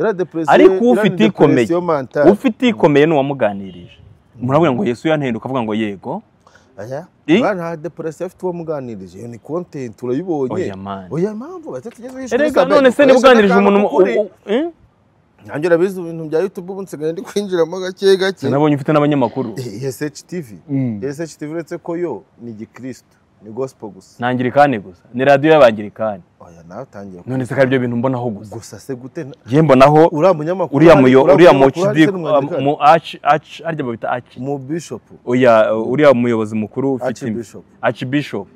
Ariko ufite ikomeye. Ufite ikomeye n'uwamuganirije. Murabona ngo Yesu yantenduka avuga ngo yego. Aya, nta depression afite uwamuganirije. Iyo ni content urayibonye. Oya impamvu batetegeze yishwe. Erega none se nibuganirije umuntu nanjye urabizi ibintu bya YouTube ubu nsigaye ndi kwinjiramo gake gake. Nabonye ufite n'abanyamakuru. SHTV. SHTV uretse ko yo ni gikristo, ni gospel gusa. Nangirikane gusa. Ni radio y'abangirikane. Oya nawe utangiye. None se ko ibyo bintu mbonaho gusa. Gusa se gute? Ngiye mbonaho uriya munyamakuru, uriya mu arch arya babita arch. Mu bishop. Oya uriya muyobozi mukuru ufite Archbishop.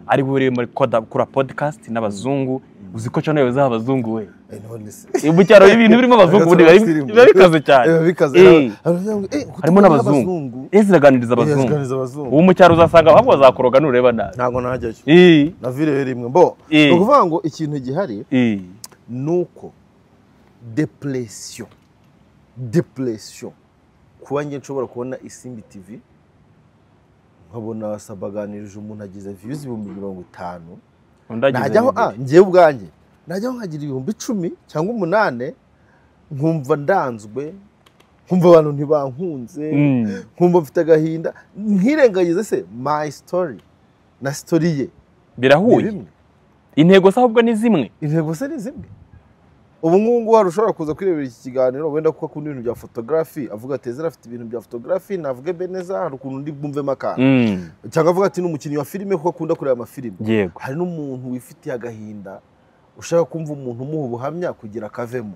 Ari buri muri kora podcast n'abazungu. Uzi ko cyane yoza abazungu we. None se. Mu cyaro ibintu birimo abazungu biba bikaze cyane. Bikaze. Harimo n'abazungu. Eziraganiriza abazungu. Ubu mu cyaro uzasanga ahubwo bazakoroga nureba nabi. Ntago najyayo. Na vire rimwe. Bo. Ukuvuga ngo ikintu gihari nuko depression. Depression. Kuba ngiye nshobora kubona Isimbi TV nkabona sabaganirije umuntu agize views 50,000. Najyaho ngiye ubwanjye najyaho nkagira 10,000 cyangwa 8 nkumva ndanzwe, nkumva abantu ntibankunze, nkumva mfite agahinda, nkirengagize se my story na story ye birahuye. Intego se ahubwo ni zimwe. Intego se ni zimwe. Ubu ngubu wari ushobora kuza kwirebera iki kiganiro wenda kuko akunda ibintu bya photography, avuga ati Ezra afite ibintu bya photography, navuge Beneza hari ukuntu ndi bwumvemo akantu, cyangwa avuga ati n'umukinnyi wa filime kuko akunda kureba amafilime. Hari n'umuntu wifitiye agahinda ushaka kumva umuntu umuha ubuhamya kugira akavemo.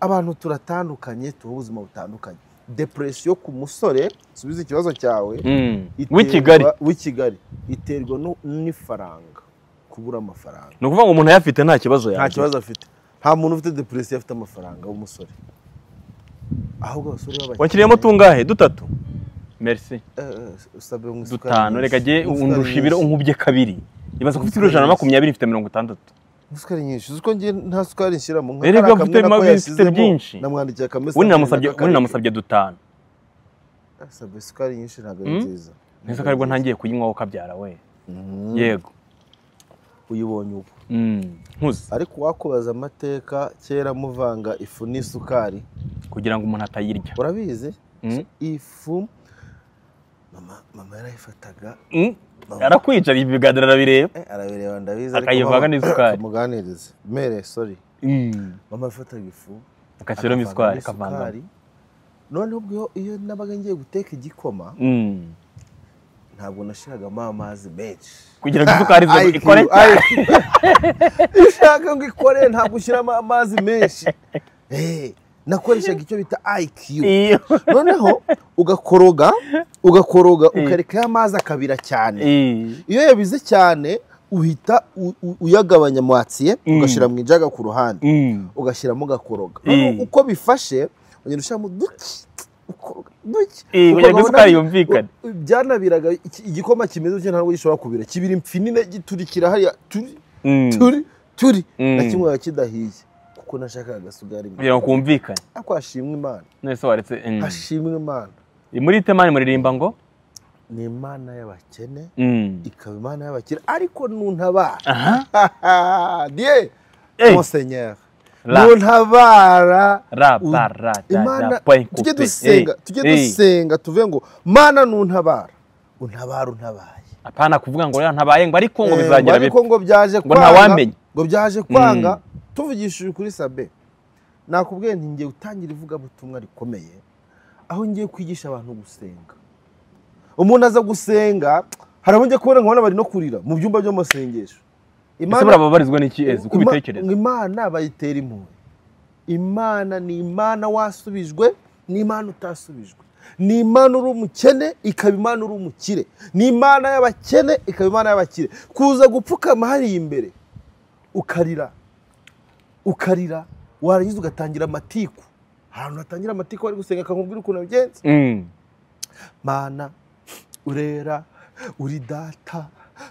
Abantu turatandukanye, tuba ubuzima butandukanye. Depression ku musore, subiza ikibazo cyawe, w'i Kigali iterwa n'ifaranga, kubura amafaranga. Ni ukuvuga ngo umuntu ayafite nta kibazo yagira. Nta kibazo afite. Nta muntu ufite depression afite amafaranga w'umusore. Ahubwo abasore b'abakire. Wakiriyemo tungahe? 3. Merci. 5. Reka je undusha ibiro unkubye kabiri. Ibaza ko ufite ibiro 120 mfite 60. Isukari nyinshi. Uzi ko ngiye nta sukari nshyiramo nka kara kamwe nako yashyizemo. Namwandikiye akamesa. Ubundi namusabye 5. Asabye isukari nyinshi ntabwo ari nziza. Nese ko aribwo ntangiye kuyinywaho kabyara we. Yego. Uyibonye ubu. Nkuze. Ariko wakubaza amateka kera muvanga ifu n'isukari kugira ngo umuntu atayirya. Urabizi? Ifu mama yarayifataga. Arakwicara ibi biganiro arabireba. Arabireba ndabizi ariko akayivanga n'isukari. Muganirize. Mere sorry. Mama yafataga ifu akashyiramo isukari akavanga. None ubwo iyo nabaga ngiye guteka igikoma Ntabwo nashiragamo amazi menshi kugira ngo isukari ikore cyane. Ushaka ngo ikore ntabwo ushyiramo amazi menshi. Nakoreshaga icyo bita IQ. Noneho ugakoroga ukareka amazi akabira cyane. Iyo yabize cyane uhita uyagabanya mwatsiye ugashyira mu ijaga ku ruhande, ugashyiramo ugakoroga. Uko bifashe ugenda ushyiramo duke duke kugira ngo isukari yumvikane. Byanabiraga igikoma kimeze gutya ntabwo gishobora kubira, kibira imfinine giturikira hariya turi turi turi na kimwe kidahiye kuko nashakaga agasugari kugira ngo kumvikane. Ariko hashimwe Imana. Nese waretse hashimwe Imana. Muri temani muririmba ngo ni Imana y'abakene ikaba Imana y'abakire ariko nuntabara. Dieu mon Seigneur nuntabara Imana. Tujye dusenga tuvuge ngo Mana nuntabara, untabara untabaye. Apana kuvuga ngo ntabaye ngo ariko ngo bizagera bipfa, ariko ngo byaje kwanga, ngo byaje kwanga. Tuvugishije kuri Sabe, nakubwiye nti ngiye gutangira ivugabutumwa rikomeye aho ngiye kwigisha abantu gusenga. Umuntu aza gusenga hari abo njya kubona nkabona bari no kurira mu byumba by'amasengesho. Imana bababarizwa n'iki ezi uko ubitekereza? Imana bayitera impuhwe. Imana ni Imana wasubijwe, ni Imana utasubijwe. Ni Imana uri umukene ikaba Imana uri umukire. Ni Imana y'abakene ikaba Imana y'abakire. Kuza gupfukama hariya imbere ukarira ukarira warangiza ugatangira amatiku. Ahantu hatangira amatiku bari gusenga akakubwira ukuntu bigenze. Mana urera uri data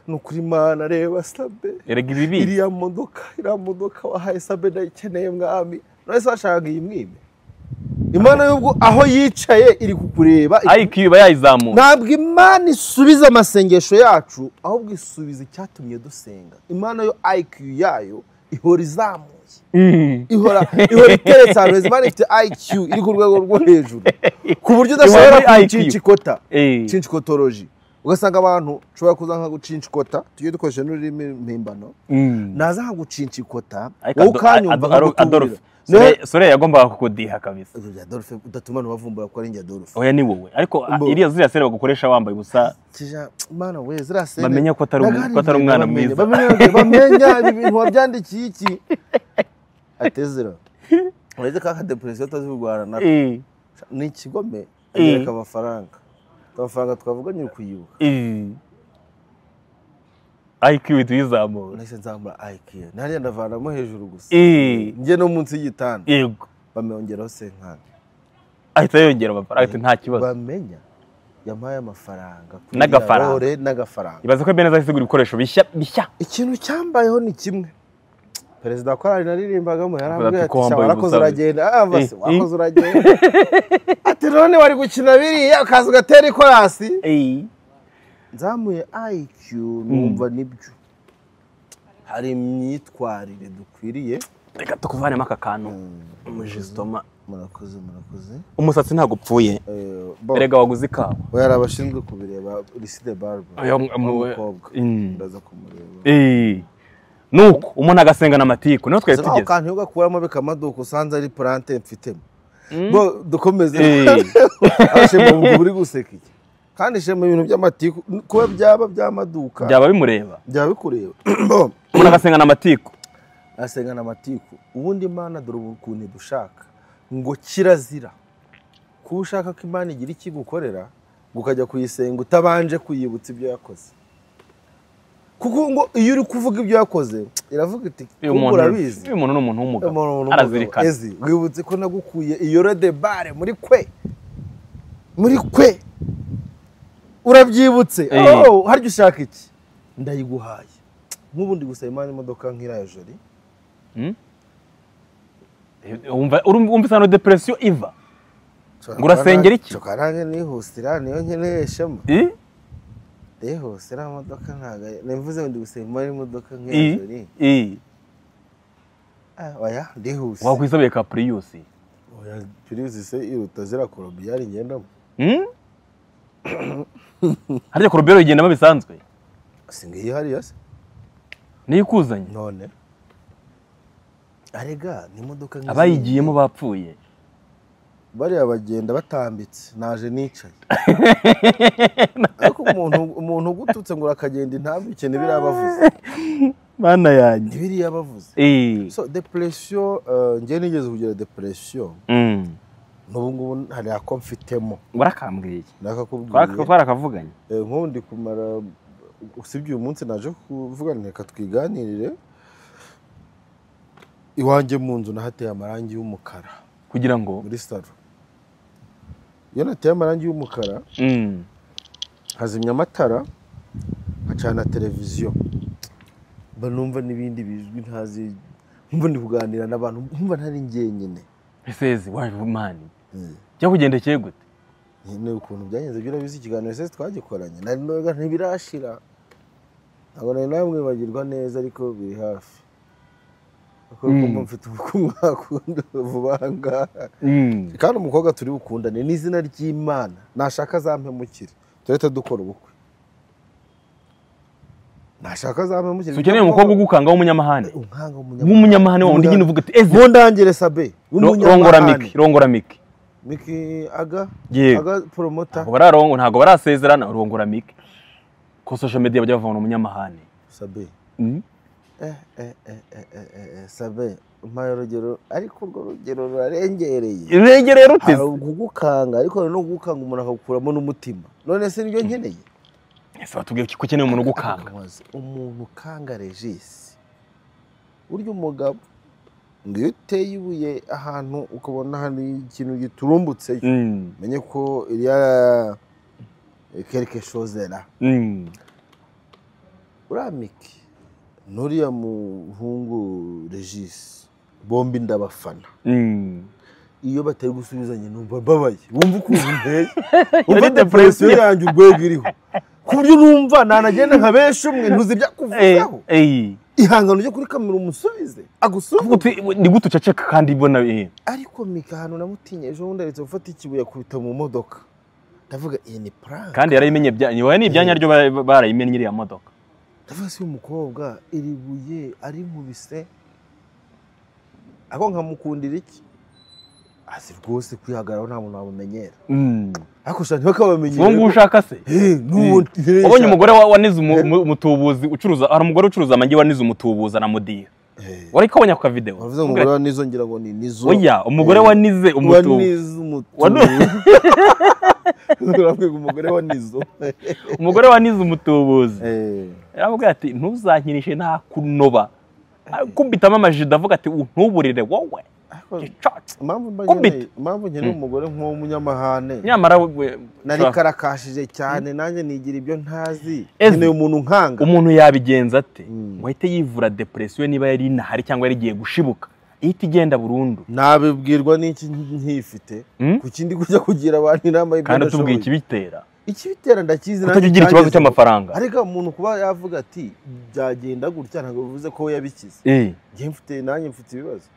nukuri Mana reba Sabe erega ibibi iriya modoka wahaye Sabe ndayikeneye mwami. None se washakaga iyi mwime? Imana y'ubwo aho yicaye iri kukureba, IQ iba yayizamuye. Ntabwo Imana isubiza amasengesho yacu, ahubwo isubiza icyatumye dusenga. Imana yo IQ yayo ihora izamuye, ihora iteretse ahantu heza. Imana ifite IQ iri ku rwego rwo hejuru ku buryo udashobora kuyicinshikota cinshikotoloji. Ugasanga abantu ushobora kuza nka gucinshikota, tujye dukoresha n'ururimi mpimbano, naza nka gucinshikota wowe ukanyumva nkagutuburira. Sore yagombaga kukudiha kabisa. Adolphe udatuma bavumbura ko ari njye Adolphe. Oya ni wowe. Ariko iriya ziriya sere bagukoresha wambaye ubusa. Kija mana we ziriya sere. Bamenya ko atari umwana mwiza. Bamenya ibintu wabyandikiye iki? Atezera. Uretse ka depression utazirwara na. Ni ikigome agereka amafaranga. Amafaranga twavuga ni kuyibuka. IQ tuyizamura. Nahise nzamura IQ. Nari ndavanamo hejuru gusa. Njye no munsi y'igitanda. Yego. Bamwongeraho senkani. Ahita yongera amafaranga ati nta kibazo. Bamenya yampaye amafaranga n'agafaranga. N'agafaranga. Ibaze ko Beneza ahise agura ibikoresho bishya bishya. Ikintu cyambayeho ni kimwe. Perezida korali naririmbagamo yarambwiye ati warakoze uragenda. Basi wakoze uragenda. Ati none wari gukina biriya ukaza ugatera ikorasi. Nzamuye IQ numva nibyo. Hari imyitwarire dukwiriye. Reka tukuvanemo aka kantu umujistoma. Murakoze. Umusatsi ntabwo upfuye. Erega waguze ikawa. Oya hari abashinzwe kubireba Lucide Barber. Umukobwa. Ndaza kumureba. Nuko umuntu agasenga n'amatiku niho twari tugeze. Ako kantu ugakuramo bikamaduka usanze ari plante mfitemo. Bo dukomeze. Ashema ubwo buri guseka iki? Kandi shema ibintu by'amatiku kuba byaba by'amaduka byaba bimureba, byaba bikureba. Umuntu agasenga n'amatiku, asenga n'amatiku. Ubundi Imana dore ukuntu dushaka ngo kirazira kuba ushaka ko Imana igira ikigukorera ukajya kuyisenga utabanje kuyibutsa ibyo yakoze. Kuko ngo iyo uri kuvuga ibyo yakoze iravuga iti urabizi uyu muntu ni umuntu w'umugabo arazirikana. Ezi wibutse ko nagukuye iyo rode bare muri kwe urabyibutse. Oh haryo ushaka iki ndayiguhaye. Nk'ubundi gusaba Imana imodoka nk'iriya jori. Umva isano depression iva ngo urasengera iki? Nanjye nihusira niyo nkeneye shema. Ndihusira imodoka ntago nimvuze ngo ndi gusaba Imana imodoka nk'iriya jori. Oya ndihuse. Wakwisabiye ka Prius? Oya Prius se iruta zira Colombiya ngendamo. Harya Colombiya igendamo bisanzwe? Singiye hariya se. Niyo ikuzanye? None. Arega ni imodoka abayigiyemo bapfuye. Bariya bagenda batambitse naje nicaye. Ariko umuntu ugututse ngo urakagenda intambike ntibirabavuze. Mana yanjye. Ntibiriyabavuze. So depression ngiye nigeze kugira depression. N'ubu ngubu hari ako mfitemo. Warakambwiye. Nakakubwiye. Twarakavuganye. Nkundi kumara usibye uyu munsi naje kuvugana reka twiganirire. Iwanjye mu nzu nahateye amarangi y'umukara. Kugira ngo muri salo. Iyo nateye amarangi y'umukara nkazimya amatara nkacana televiziyo mba numva n'ibindi bizwi ntazi nkumva ndi kuganira n'abantu nkumva ntari njyenyine. Esezi waje mani cyakugendekeye gute? Ni ukuntu byagenze byo urabizi ikiganiro ese twagikoranye nari noga ntibirashira ntabwo nari namwibagirwa neza ariko biri hafi. Kuko mfite ubukunda vuba ngaha. Kandi umukobwa turi bukundane n'izina ry'Imana nashaka azampemukire turete dukora ubukwe. Nashaka azampemukire. Ukeneye umukobwa ugukanga w'umunyamahane. Unkanga w'umunyamahane wundi nyine uvuga ati eze mundangire sabe w'umunyamahane. Rongora Miki. Miki aga promoter. Ntabwo ntabwo barasezerana rongora Miki. Ko social media bajya bavana umunyamahane. Sabe. Sabe mpaye urugero ariko urwo rugero rurarengereye. Rurengereye rute? Kugukanga ariko no kugukanga umuntu akagukuramo n'umutima. None se nibyo nkeneye? Ese batubwiye ko ukeneye umuntu ugukanga. Umuntu ukanga Regis. Urya umugabo ngo iyo uteye ibuye ahantu ukabona hari ikintu giturumbutseyo menye ko iriya quelque chose là. Uriya Miki nuriya muhungu Regis bombi ndabafana. Iyo batari gusubizanya numva mbabaye wumva ukuntu nteye umva depression yanjye urwego iriho ku buryo numva nanagenda nka benshi umwe ntuzi ibyakuvuzaho. Ihangano ryo kuri kamera umusubize agusubize ni gute uceceka kandi ibona. Ariko Mika ahantu namutinye ejo bundi aretse gufata ikibuye akubita mu modoka ndavuga iyi ni prank kandi yarayimenye ni ibyanya ryo barayimennye iriya modoka. Ndavuga si umukobwa iri buye ari nkubise ako nkamukundira iki azi rwose kwihagararaho nta muntu wamumenyera. Ariko shaka ntibakabamenyere. Uwo nguwo ushaka se? Wabonye umugore wanize umutubuzi ucuruza, hari umugore ucuruza amagi wanize umutubuzi anamudiha. Wari kabonye ako video? Wavuze umugore wanize ngira ngo ni nizo. Oya, umugore wanize umutubuzi. Urabwira umugore wa nizo. Umugore wanize umutubuzi. Yaravuga ati ntuzankinishe nta kunoba. Kumbitamo amajido avuga ati ntuburire wowe. Impamvu nkeneye umugore nk'uwo nyamara nari karakashije cyane nanjye nigira ibyo ntazi nkeneye umuntu nkanga. Umuntu yabigenza ate ngo ahite yivura depression niba yari inahari cyangwa yari igiye gushibuka ihita igenda burundu? Nabibwirwa n'iki nkifite ku kindi kujya kugira abantu inama y'ibyo kandi tubwiye ikibitera. Ikibitera ndakizi nanjye ugira ikibazo cy'amafaranga. Ariko umuntu kuba yavuga ati byagenda gutya ntabwo bivuze ko we yabikize. Njye mfite nanjye mfite ibibazo.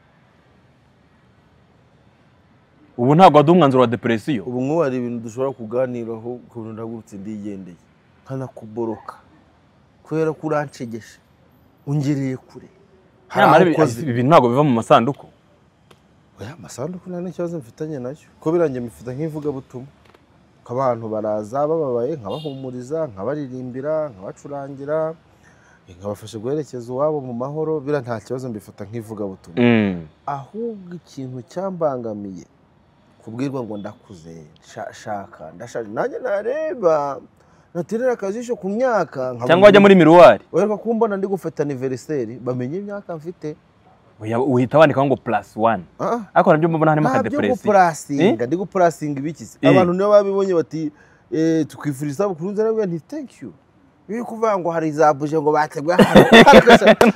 Ubu ntabwo waduha umwanzuro wa depression. Ubu nk'ubu hari ibintu dushobora kuganiraho ukuntu ndagurutse ndigendeye nkanakuboroka kubera ko urancegeshe ungereye kure. Ibi ntabwo biva mu masanduku. Oya, amasanduku nta n'ikibazo mfitanye nacyo ko birangiye mfite nk'ivugabutumwa ko abantu baraza bababaye nkabahumuriza nkabaririmbira nkabacurangira nkabafasha guherekeza iwabo mu mahoro bira nta kibazo mbifata nk'ivugabutumwa. Ahubwo ikintu cyambangamiye kubwirwa ngo ndakuze shaka ndashaje nanjye nareba naterera akajisho ku myaka cyangwa wajya muri miruwari wereka kumbona ndi gufata anniversaire bamenye imyaka mfite uhita wandika ngo +1 ariko nabyo mbona harimo ka depression. Ndi gupulasinga ibikize abantu niyo babibonye bati tukwifuriza isabukuru nziza nabwo nti thank you biri kuvuga ngo hari za buje ngo bateguye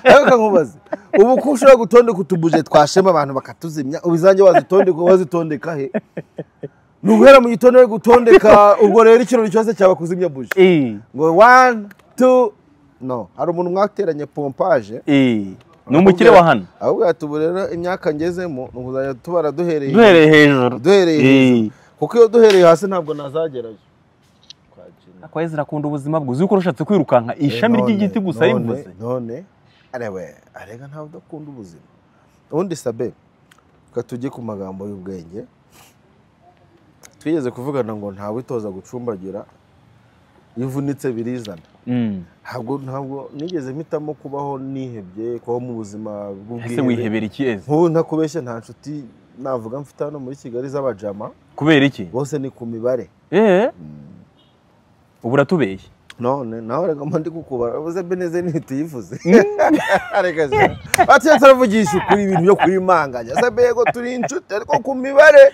hano nkubaze ubu ko ushobora gutondeka utubuje twashema abantu bakatuzimya ubizanjye wazitondeka wazitondeka he ni uguhera mu gitondo gutondeka ubwo rero ikirori cyose cyaba kuzimya buje ngo 1 2 no hari umuntu mwateranye pompage ni umukire wa hano ahubwo ati ubu rero imyaka ngezemo ni ukuzajya tubara duhereye hejuru kuko iyo duhereye hasi ntabwo nazagerayo. Ako Ezra akunda ubuzima bwe uzi ko ushatse kwirukanka ishami ry'igiti gusa rivuze none arewe arega ntabwo udakunda ubuzima. Ubundi sabe reka tujye ku magambo y'ubwenge. Twigeze kuvugana ngo ntawitoza gucumbagira, iyo uvunitse birizana. Ntabwo nigeze mpitamo kubaho nihebye, kubaho mu buzima bw'ubwihebe. Ese wihebera iki Eze? Nk'ubu ntakubeshye, nta nshuti navuga mfite hano muri Kigali z'abajama. Kubera iki? Bose ni ku mibare. Ubu uratubeshye. None nawe reka mba ndi kukubara, ubuze Beneze ntituyivuze. Reka se. Ati turavugisha ukuri, ibintu byo kurimanganya. Sabe yego turi inshuti ariko ku mibare.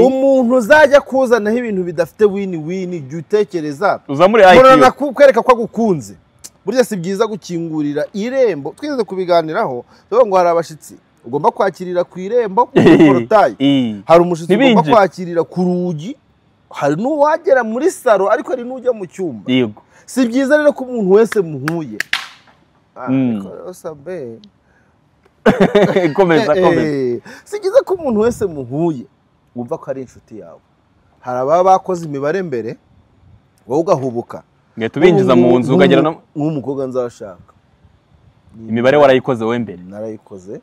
Umuntu uzajya kuzanaho ibintu bidafite win win, jya utekereza. Uzamure IQ. Murana kwereka ko agukunze. Burya si byiza gukingurira irembo. Twigeze kubiganiraho, tuvuga ngo hari abashitsi ugomba kwakirira ku irembo ku porotayi. Hari umushitsi ugomba kwakirira ku rugi, hari n'uwagera muri saro ariko hari n'ujya mu cyumba. Yego. Si byiza rero ko umuntu wese muhuye. Komeza. Si byiza ko umuntu wese muhuye wumva ko ari inshuti yawe. Hari ababa bakoze imibare mbere wowe ugahubuka. Ngahita ubinjiza mu nzu ukagera no nk'umukobwa nzashaka. Imibare warayikoze wowe mbere? Narayikoze.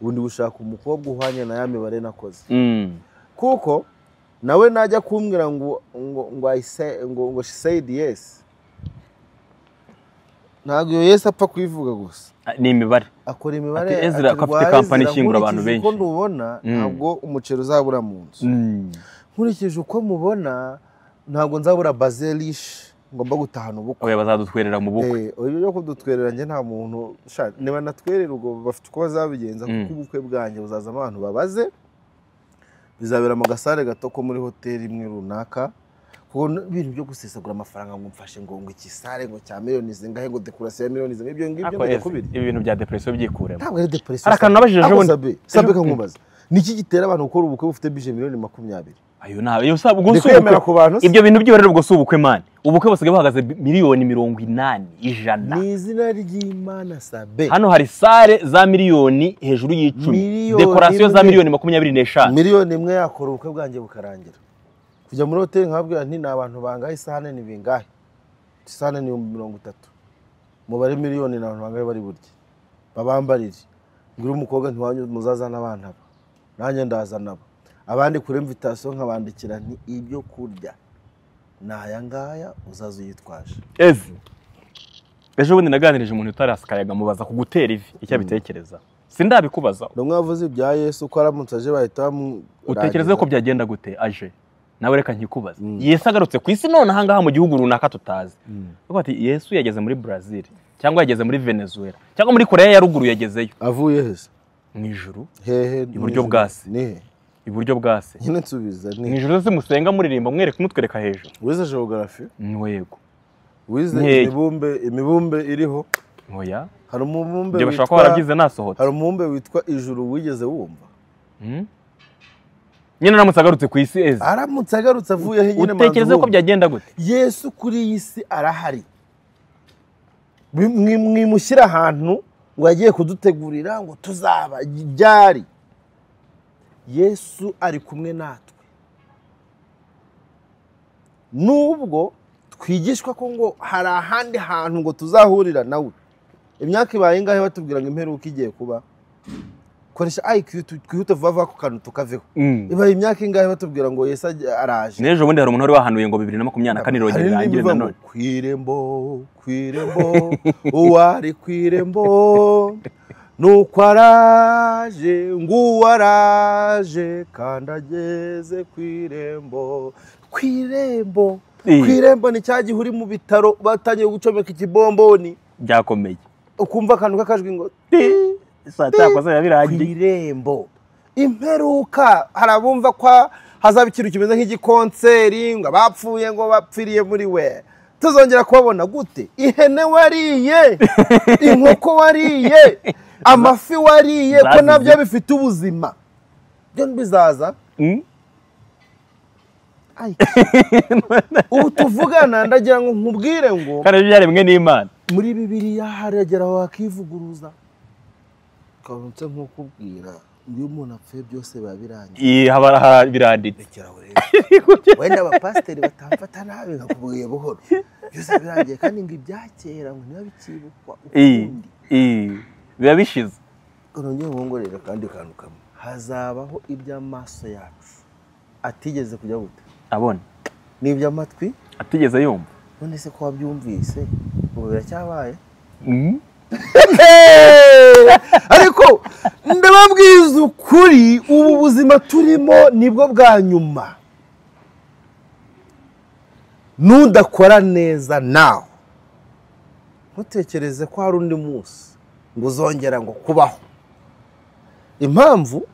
Ubundi gushaka umukobwa uhwanye na ya mibare nakoze. Kuko nawe najya kumbwira ngo ngo I say ngo she said yes. Ntabwo iyo yes apfa kuyivuga gusa. Ni imibare. Akora imibare. Ati Ezra ko afite company ishyingura abantu benshi. Uko ndubona ntabwo umuceri uzabura mu nzu. Nkurikije uko mubona ntabwo nzabura bazelish ngomba gutahana ubukwe. Oya bazadutwerera mu bukwe. Oya yo kudutwerera nje nta muntu niba natwerera ubwo bafite uko bazabigenza kuko ubukwe bwanjye buzaza abantu babaze. Bizabera mu gasare gato ko muri hoteli imwe runaka. Kuko ibintu byo gusesagura amafaranga ngo mfashe ngo iki sare ngo cya miliyoni zingahe ngo decoration ya miliyoni zingahe, ibyo ngibyo ngo kubiri. Ibi bintu bya depression byikuremo. Ntabwo ari depression. Hari akantu nabajije ejo bundi. Sabe kankubaza. Niki gitera abantu gukora ubukwe bufite budget miliyoni 20? Ayo nawe iyo usaba ubwo si ubukwe. Ibyo bintu by'ihorero ubwo si ubukwe man. Ubukwe busigaye buhagaze miliyoni 80, 100. Ni izina ry'Imana Sabe. Hano hari sare za miliyoni hejuru y'10. Decoration za miliyoni 25. Miliyoni imwe yakora ubukwe bwanjye bukarangira. Kujya muri hoteli nkabwira nti ni abantu bangahe, isahane ni bingahe? Isahane ni 30. Mubare miliyoni n'abantu bangahe bari burye. Babambarire. Ngira umukobwa ntiwanyu muzazana abana aba. Nanjye ndazana aba. Abandi kuri invitation nkabandikira nti ibyo kurya naya ngaya uzaza uyitwaje. Eze. Ejo bundi naganirije umuntu utarasikayaga mubaza kugutera ivi icyo abitekereza. Sindabikubaza. Ndamwavuze ibya Yesu ko aramutse aje bahita utekereza ko byagenda gute aje? Nawe reka nkikubaza. Yesu agarutse ku isi none ahangaha mu gihugu runaka tutazi. Uko ati Yesu yageze muri Brazil cyangwa yageze muri Venezuela cyangwa muri Korea ya ruguru yagezeyo. Avuye he? Mu ijuru. Hehe? Iburyo bwa se. Ni iburyo bwa se. Nyine nsubiza ni. Mu ijuru se musenga muririmba mwereka mutwereka hejuru. Wize geography? Yego. Wize imibumbe iriho? Oya. Hari umubumbe witwa bashaka ko barabyize nasohotse. Hari umubumbe witwa ijuru wigeze wumva? Nyine aramutse agarutse ku isi Eze. Aramutse agarutse avuye he nyine manzu. Utekereze ko byagenda gute? Yesu kuri iyi si arahari. Mwimushyira ahantu ngo yagiye kudutegurira ngo tuzaba byari. Yesu ari kumwe natwe. Nubwo twigishwa ko ngo hari ahandi hantu ngo tuzahurira nawe. Imyaka ibaye ingahe batubwira ngo imperuka igiye kuba? Koresha IQ twihute vuba ku kantu tukaveho. Ibaye imyaka ingahe batubwira ngo Yesu araje. N'ejo bundi hari umuntu wari wahanuye ngo 2024 irongera irangire nanone. Kwirembo, kwirembo, uwari kwirembo. Nuko araje, nguwaraje kandi ageze kwirembo. Kwirembo, kwirembo ni cyagihe uri mu bitaro batangiye gucomeka ikibomboni. Byakomeye. Ukumva akantu kakajwi ngo cyakoze yabirangiye. Kwirembo. Imperuka harabumva kwa hazaba ikintu kimeze nk'igikonseri ngo abapfuye ngo bapfiriye muri we. Tuzongera kubabona gute? Ihene wariye, inkoko wariye, amafi wariye ko nabyo bifite ubuzima. Byo bizaza. Ubu tuvugana ndagira ngo nkubwire ngo kandi byaremwe n'Imana. Muri Bibiliya haragera wakivuguruza. Kabonse nkukubwira iyo umuntu apfuye byose biba birangiye. Haba biranditse. Wenda abapasiteri batamfata nabi nkakubwiye buhoro. Byose birangiye kandi ngo ibyakera ngo niba bikibukwa ukundi. Biba bishize. Nongeye nkongorera kandi kantu kamwe. Hazabaho iby'amaso yacu atigeze kujya gute. Abona. N'ibyo amatwi atigeze yumva. None se ko wabyumvise ubu biracyabaye? Ariko ndababwiza ukuri, ubu buzima turimo nibwo bwa nyuma. Nudakora neza nawe ntutekereze ko hari undi munsi ngo uzongera ngo kubaho. Impamvu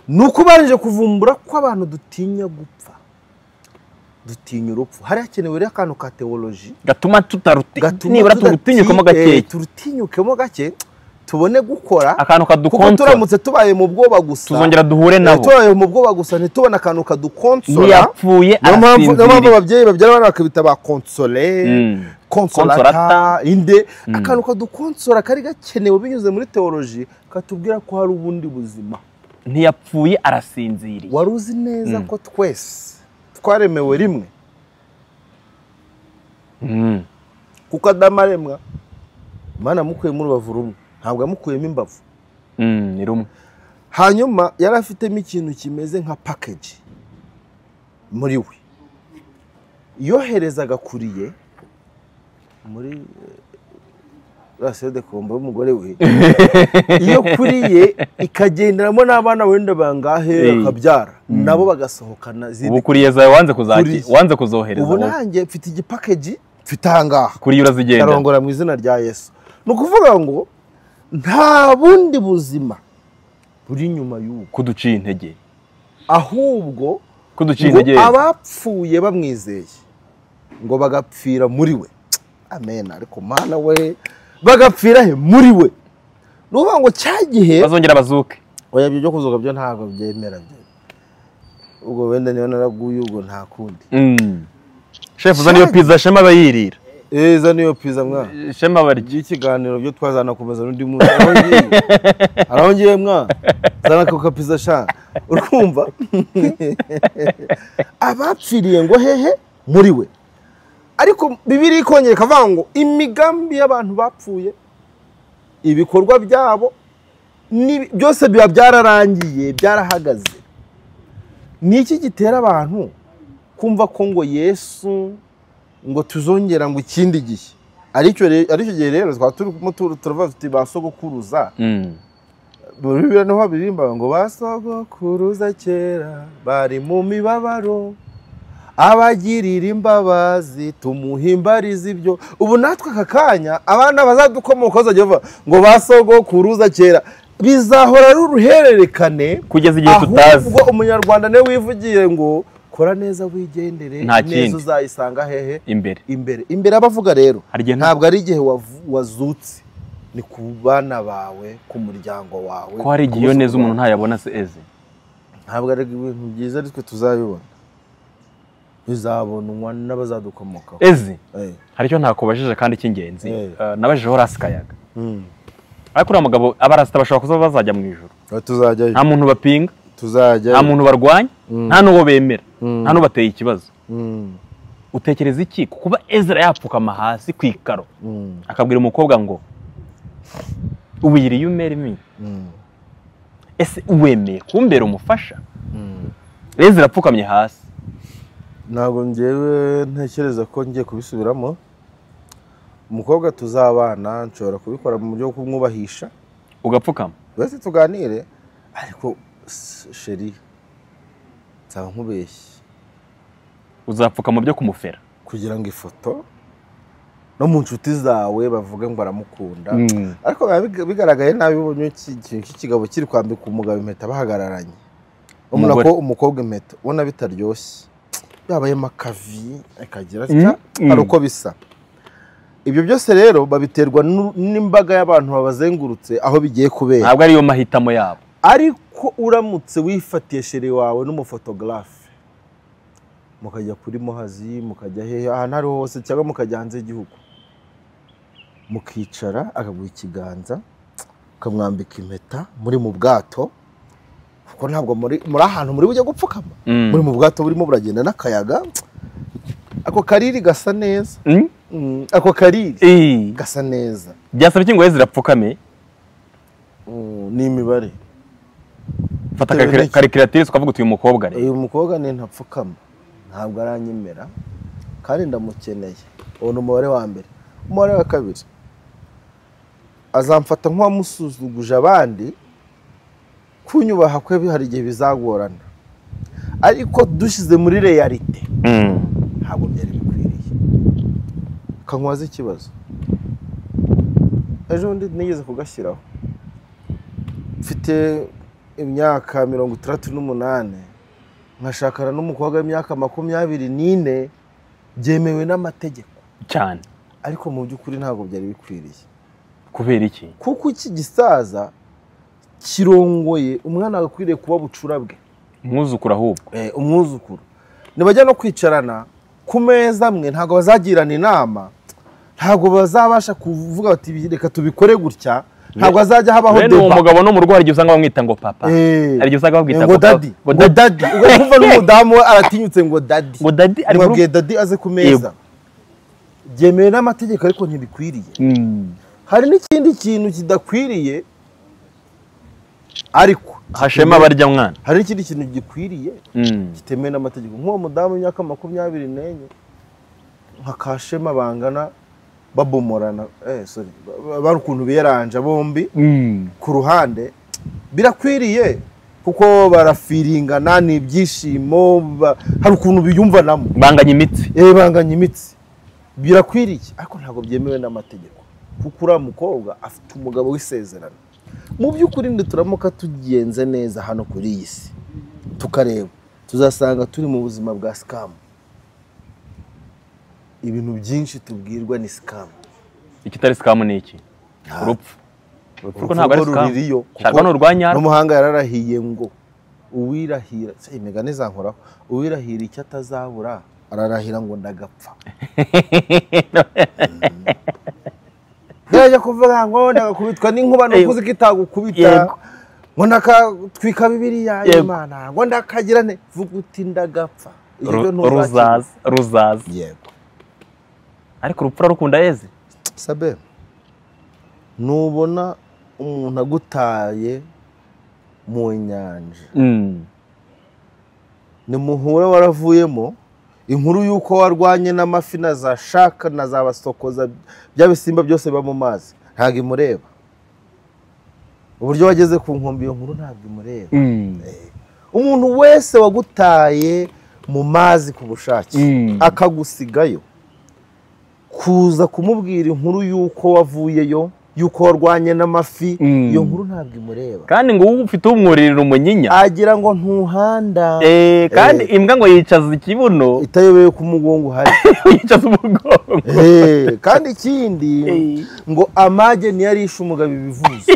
ni uko barije kuvumbura ko abantu dutinya gupfa, dutinya urupfu. Hari hakenewe rero akantu ka theology gatuma nibura turutinyukemo gake, turutinyukemo gake tubone gukora akantu kadukonsola. Turamutse tubaye mu bwoba gusa tuzongera duhure nabo. Tubaye mu bwoba gusa ntitubona akantu kadukonsora. Ntiyapfuye arasinziriye. Niyo mpamvu ababyeyi babyara abana bakabita ba konsole, konsolata, inde. Akantu kadukonsora kari gakenewe binyuze muri theology katubwira ko hari ubundi buzima. Ntiyapfuye arasinziriye. Wari uzi neza ko twese twaremewe rimwe? Kuko Adamu aremwa, Imana yamukuyemo urubavu rumwe, ntabwo yamukuyemo imbavu. Ni rumwe. Hanyuma yari afitemo ikintu kimeze nka package muri we, yoherezaga kuriye muri rasiyo de kombo y'umugore we. Iyo kuriye ikagenderamo n'abana wenda bangahe akabyara nabo bagasohokana. Ubu kuriye zawe wanze kuzohereza. Ubu nanjye mfite igipackage mfite ahangaha kuriye urazigenda arongora mu izina rya Yesu. Ni ukuvuga ngo nta bundi buzima buri nyuma y'ubu kuduciye intege, ahubwo kuduciye intege abapfuye bamwizeye ngo bagapfira muri we. Amen. Ariko Mana we, bagapfira he? Muri we. Nuvuga ngo cyagihe bazongera bazuke. Oya, ibyo kuzuka byo ntabwo byemera byo. Ubwo wenda niyo naraguye ubwo nta kundi. Chef uzana iyo pizza Shema bayirira. Zana iyo pizza mwa. Shema barya ikiganiro byo twazana komeza n'undi munsi. Arongeye mwa. Zana ko pizza sha. Urumva? Abapfiriye ngo hehe? Muri we. Ariko Bibiliya ikongera ikavuga ngo imigambi y'abantu bapfuye, ibikorwa byabo byose biba byararangiye, byarahagaze. Ni iki gitera abantu kumva ko ngo Yesu ngo tuzongera ngo ikindi gihe? Aricyo gihe rero twaba turimo turavuga tuti ba sogokuruza. Bibiliya niho biririmba ngo ba sogokuruza kera bari mu mibabaro, abagirira imbabazi tumuhimbariza ibyo. Ubu natwe aka kanya abana bazadukomoka bazajya bavuga ngo ba sogokuruza kera. Bizahora ari uruhererekane kugeza igihe tutazi. Ahubwo umunyarwanda niwe wivugiye ngo kora neza wigendere, neza uzayisanga hehe? Imbere. Imbere. Imbere abavuga rero ntabwo ari igihe wazutse, ni ku bana bawe, ku muryango wawe. Ko hari igihe iyo neza umuntu ntayabona se eze. Ntabwo ari ibintu byiza ariko tuzabibona. Bizabonwa n'abazadukomokaho. Ezi hari icyo ntakubajije kandi cy'ingenzi. Nabajije Horace Kayaga. Ariko uriya mugabo abarasita bashobora kuza bazajya mu ijuru. Tuzajyayo. Nta muntu bapinga. Tuzajyayo. Nta muntu barwanya, nta n'uwo bemera, nta n'ubateye ikibazo. Utekereza iki kuba Ezra yapfukama hasi ku ikaro akabwira umukobwa ngo will you marry me? Ese wemeye kumbera umufasha? Ezra apfukamye hasi. Ntabwo ngewe ntekereza ko ngiye kubisubiramo. Umukobwa tuzabana nshobora kubikora mu buryo bwo kumwubahisha. Ugapfukama wese tuganire, ariko sheri nzaba nkubeshye. Uzapfukama byo kumufera kugira ngo ifoto no mu nshuti zawe bavuge ngo aramukunda. Ariko bigaragaye nabi ubonye ikintu cy'ikigabo kiri kwambika umugabo impeta bahagararanye, ubona ko umukobwa impeta ubona bitaryoshye, yabayemo akavi akagira atya, hari uko bisa. Ibyo byose rero babiterwa n'imbaga y'abantu babazengurutse aho bigiye kubera. Ntabwo ariyo mahitamo yabo. Ariko uramutse wifatiye sheri wawe n'umufotogarafe, mukajya kuri Muhazi, mukajya hehe ahantu ari hose, cyangwa mukajya hanze y'igihugu, mukicara akaguha ikiganza, ukamwambika impeta muri mu bwato, kuko ntabwo muri ahantu muri bujye gupfukama, muri mu bwato burimo buragenda n'akayaga. Ako kariri gasa neza. Ako kariri gasa neza. Byasaba iki ngo Ezra apfukame? Ni imibare. Fata calculatrice ukavuga uti uyu mukobwa rero. Uyu mukobwa ni ntapfukama. Ntabwo aranyemera kandi ndamukeneye. Uwo ni umubare wa mbere. Umubare wa kabiri, azamfata nk'uwamusuzuguje abandi, kunyubaha kwe hari igihe bizagorana, ariko dushyize muri realite ntabwo byari bikwiriye. Kankwaza ikibazo ejo bundi nigeze kugashyiraho, mfite imyaka 68 nkashakana n'umukobwa w'imyaka 24, byemewe n'amategeko cyane, ariko mu by'ukuri ntabwo byari bikwiriye. Kubera iki? Kuko iki gisaza kirongoye umwana agakwiriye kuba bucura bwe, umwuzukuru ahubwo. Umwuzukuru nibajya no kwicarana ku meza amwe ntabwo bazagirana inama, ntabwo bazabasha kuvuga bati reka tubikore gutya, ntabwo azajya habaho deba. Bene uwo mugabo no mu rugo hari igihe usanga bamwita ngo papa, hari igihe usanga bamwita ngo daddy, ngo daddy. Ukumva n'umudamu we aratinyutse ngo daddy, ngo daddy, ari babwiye daddy aze ku meza. Byemewe n'amategeko ariko ntibikwiriye. Hari n'ikindi kintu kidakwiriye ariko hashema barya mwana. Hari n'ikindi kintu gikwiriye kitemewe n'amategeko. Nk'uwo mudamu w'imyaka 24 nka Kashema bangana babomorana, sorry, bari ukuntu biyaranja bombi ku ruhande, birakwiriye kuko barafiringana, ni ibyishimo, hari ukuntu biyumvanamo, banganya imitsi, banganya imitsi, birakwiriye ariko ntabwo byemewe n'amategeko, kuko uriya mukobwa afite umugabo w'isezerano. Mu by'ukuri nituramuka tugenze neza hano kuri iyi si tukareba, tuzasanga turi mu buzima bwa scam. Ibintu byinshi tubwirwa ni scam. Ikitari scam ni iki? Urupfu. Urupfu ntabwo ari scam. Shaka n'urwanya. N'umuhanga yararahiye ngo uwirahira, se imigani zankoraho, uwirahira icyo atazabura ararahira ngo ndagapfa. Yajya kuvuga ngo ndagakubitwa n'inkuba nukuzi kitagukubita, ngo ndakatwika Bibiliya y'Imana, ngo ndakagira ne, vuga uti ndagapfa. Ruzaza, ruzaza. Yego. Ariko urupfu rukunda yeze. Sabe, nubona umuntu agutaye mu nyanja, nimuhura waravuyemo, inkuru yuko warwanye n'amafi na za shaka na za basokoza bya bisimba byose biba mu mazi ntabwo imureba. Uburyo wageze ku nkombe iyo nkuru ntabwo imureba. Umuntu wese wagutaye mu mazi ku bushake akagusigayo, kuza kumubwira inkuru yuko wavuyeyo, yuko warwanye n'amafi, iyo nkuru ntabwo imureba. Kandi ngo ufite umwuririra umunyinya agira ngo ntuhanda. Kandi imbwa ngo yicaza ikibuno itayobeye ku mugongo hari yicaza umugongo. Kandi ikindi ngo amage niyo arisha umugabo ibivuzo.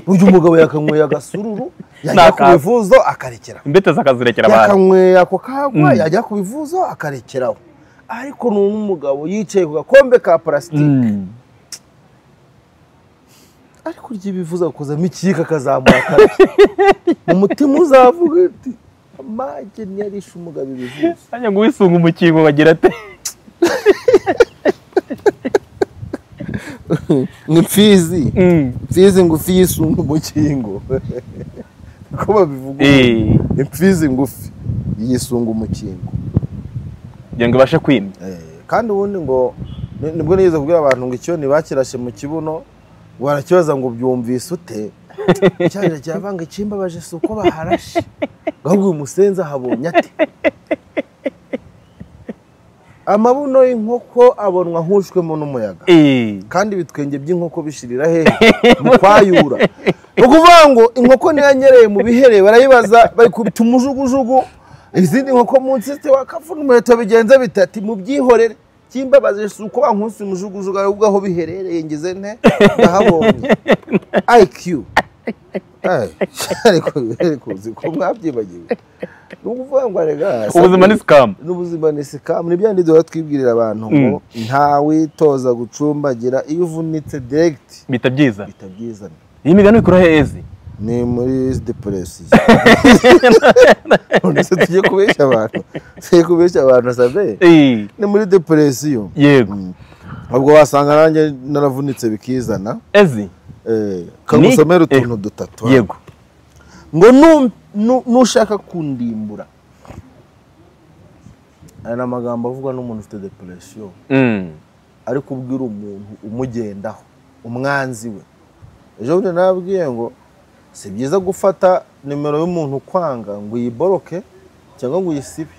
Burya umugabo yakanyweye agasururu yajya ku bivuzo akarekera, imbete zakazirekera abantu, yakanyweye ako kagwa yajya ku bivuzo akarekeraho. Ariko n'umugabo yicaye ku gakombe ka plastique ariko urya ibivuzo akozamo ikiyiko akazamura akarya, mu mutima uzavuga uti amage ntiyarisha umugabo ibivuzo. Hanyuma ngo wisunga umukingo bagira ate? Ni imfizi, imfizi ngufi yisunga umukingo, niko babivuga. Imfizi ngufi yisunga umukingo kugira ngo ibashe kwimya. Kandi ubundi ngo nibwo nigeze kubwira abantu ngo icyo ntibakirashe mu kibuno, barakibaza ngo byumvise ute? Cyangwa cyavanga ikimbabaje si uko baharashe, ahubwo uyu musenzi ahabonye ate? Amabuno y'inkoko abonwa ahushwemo n'umuyaga, kandi ibitwenge by'inkoko bishirira hehe? Mu kwayura. Ni ukuvuga ngo inkoko ntiyanyereye mu bihere, barayibaza bayikubita umujugujugu, izindi nkoko munsi ziti wakavuna umuheto bigenze bitati mubyihorere. Kimbabaje si uko bankusi umujugujugu ahubwo aho biherereye ngize nte ndahabonye. IQ. Ariko uzi ko mwabyibagiwe. Ni ukuvuga ngo arega ubuzima ni scam. N'ubuzima ni scam. Ni bya ndi duhora twibwirira abantu ngo ntawitoza gucumbagira, iyo uvunitse direct bita byiza. Bita byiza. Iyi migani ikura heze? Ni muri depression. None se tugiye kubeshya abantu? Tugiye kubeshya abantu sabe? Ni muri depression. Yego. Ubwo wasanga nanjye naravunitse bikizana. Ezi? Kagusomera utuntu dutatu. Yego. Ngo nushaka kundimbura Aya ni amagambo avugwa n'umuntu ufite depression. Ariko ubwira umuntu umugendaho, umwanzi we. Ejo bundi nababwiye ngo si byiza gufata nimero y'umuntu kwanga ngo uyiboroke cyangwa ngo uyisibe,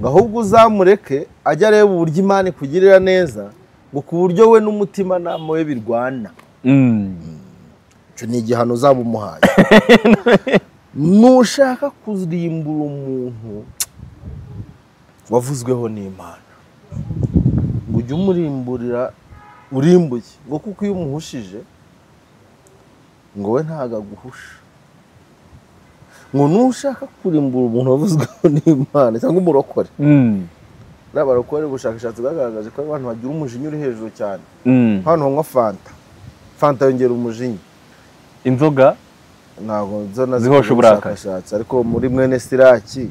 ngo ahubwo uzamureke ajye areba uburyo Imana ikugirira neza, ngo ku buryo we n'umutimanama we birwana. Icyo ni igihano uzaba umuhaye. Nushaka kurimbura umuntu wavuzweho n'Imana, ngo ujye umurimburira urimbuye, ngo kuko iyo umuhushije ngo we ntago aguhusha. Ngo nushaka kurimbura umuntu wavuzweho n'Imana cyangwa umurokore, n'abarokore ubushakashatsi bwagaragaje ko abantu bagira umujinya uri hejuru cyane. Hano banywa fanta, fanta yongera umujinya. Inzoga ntabwo zihosha uburakari, ariko muri mwene Siraki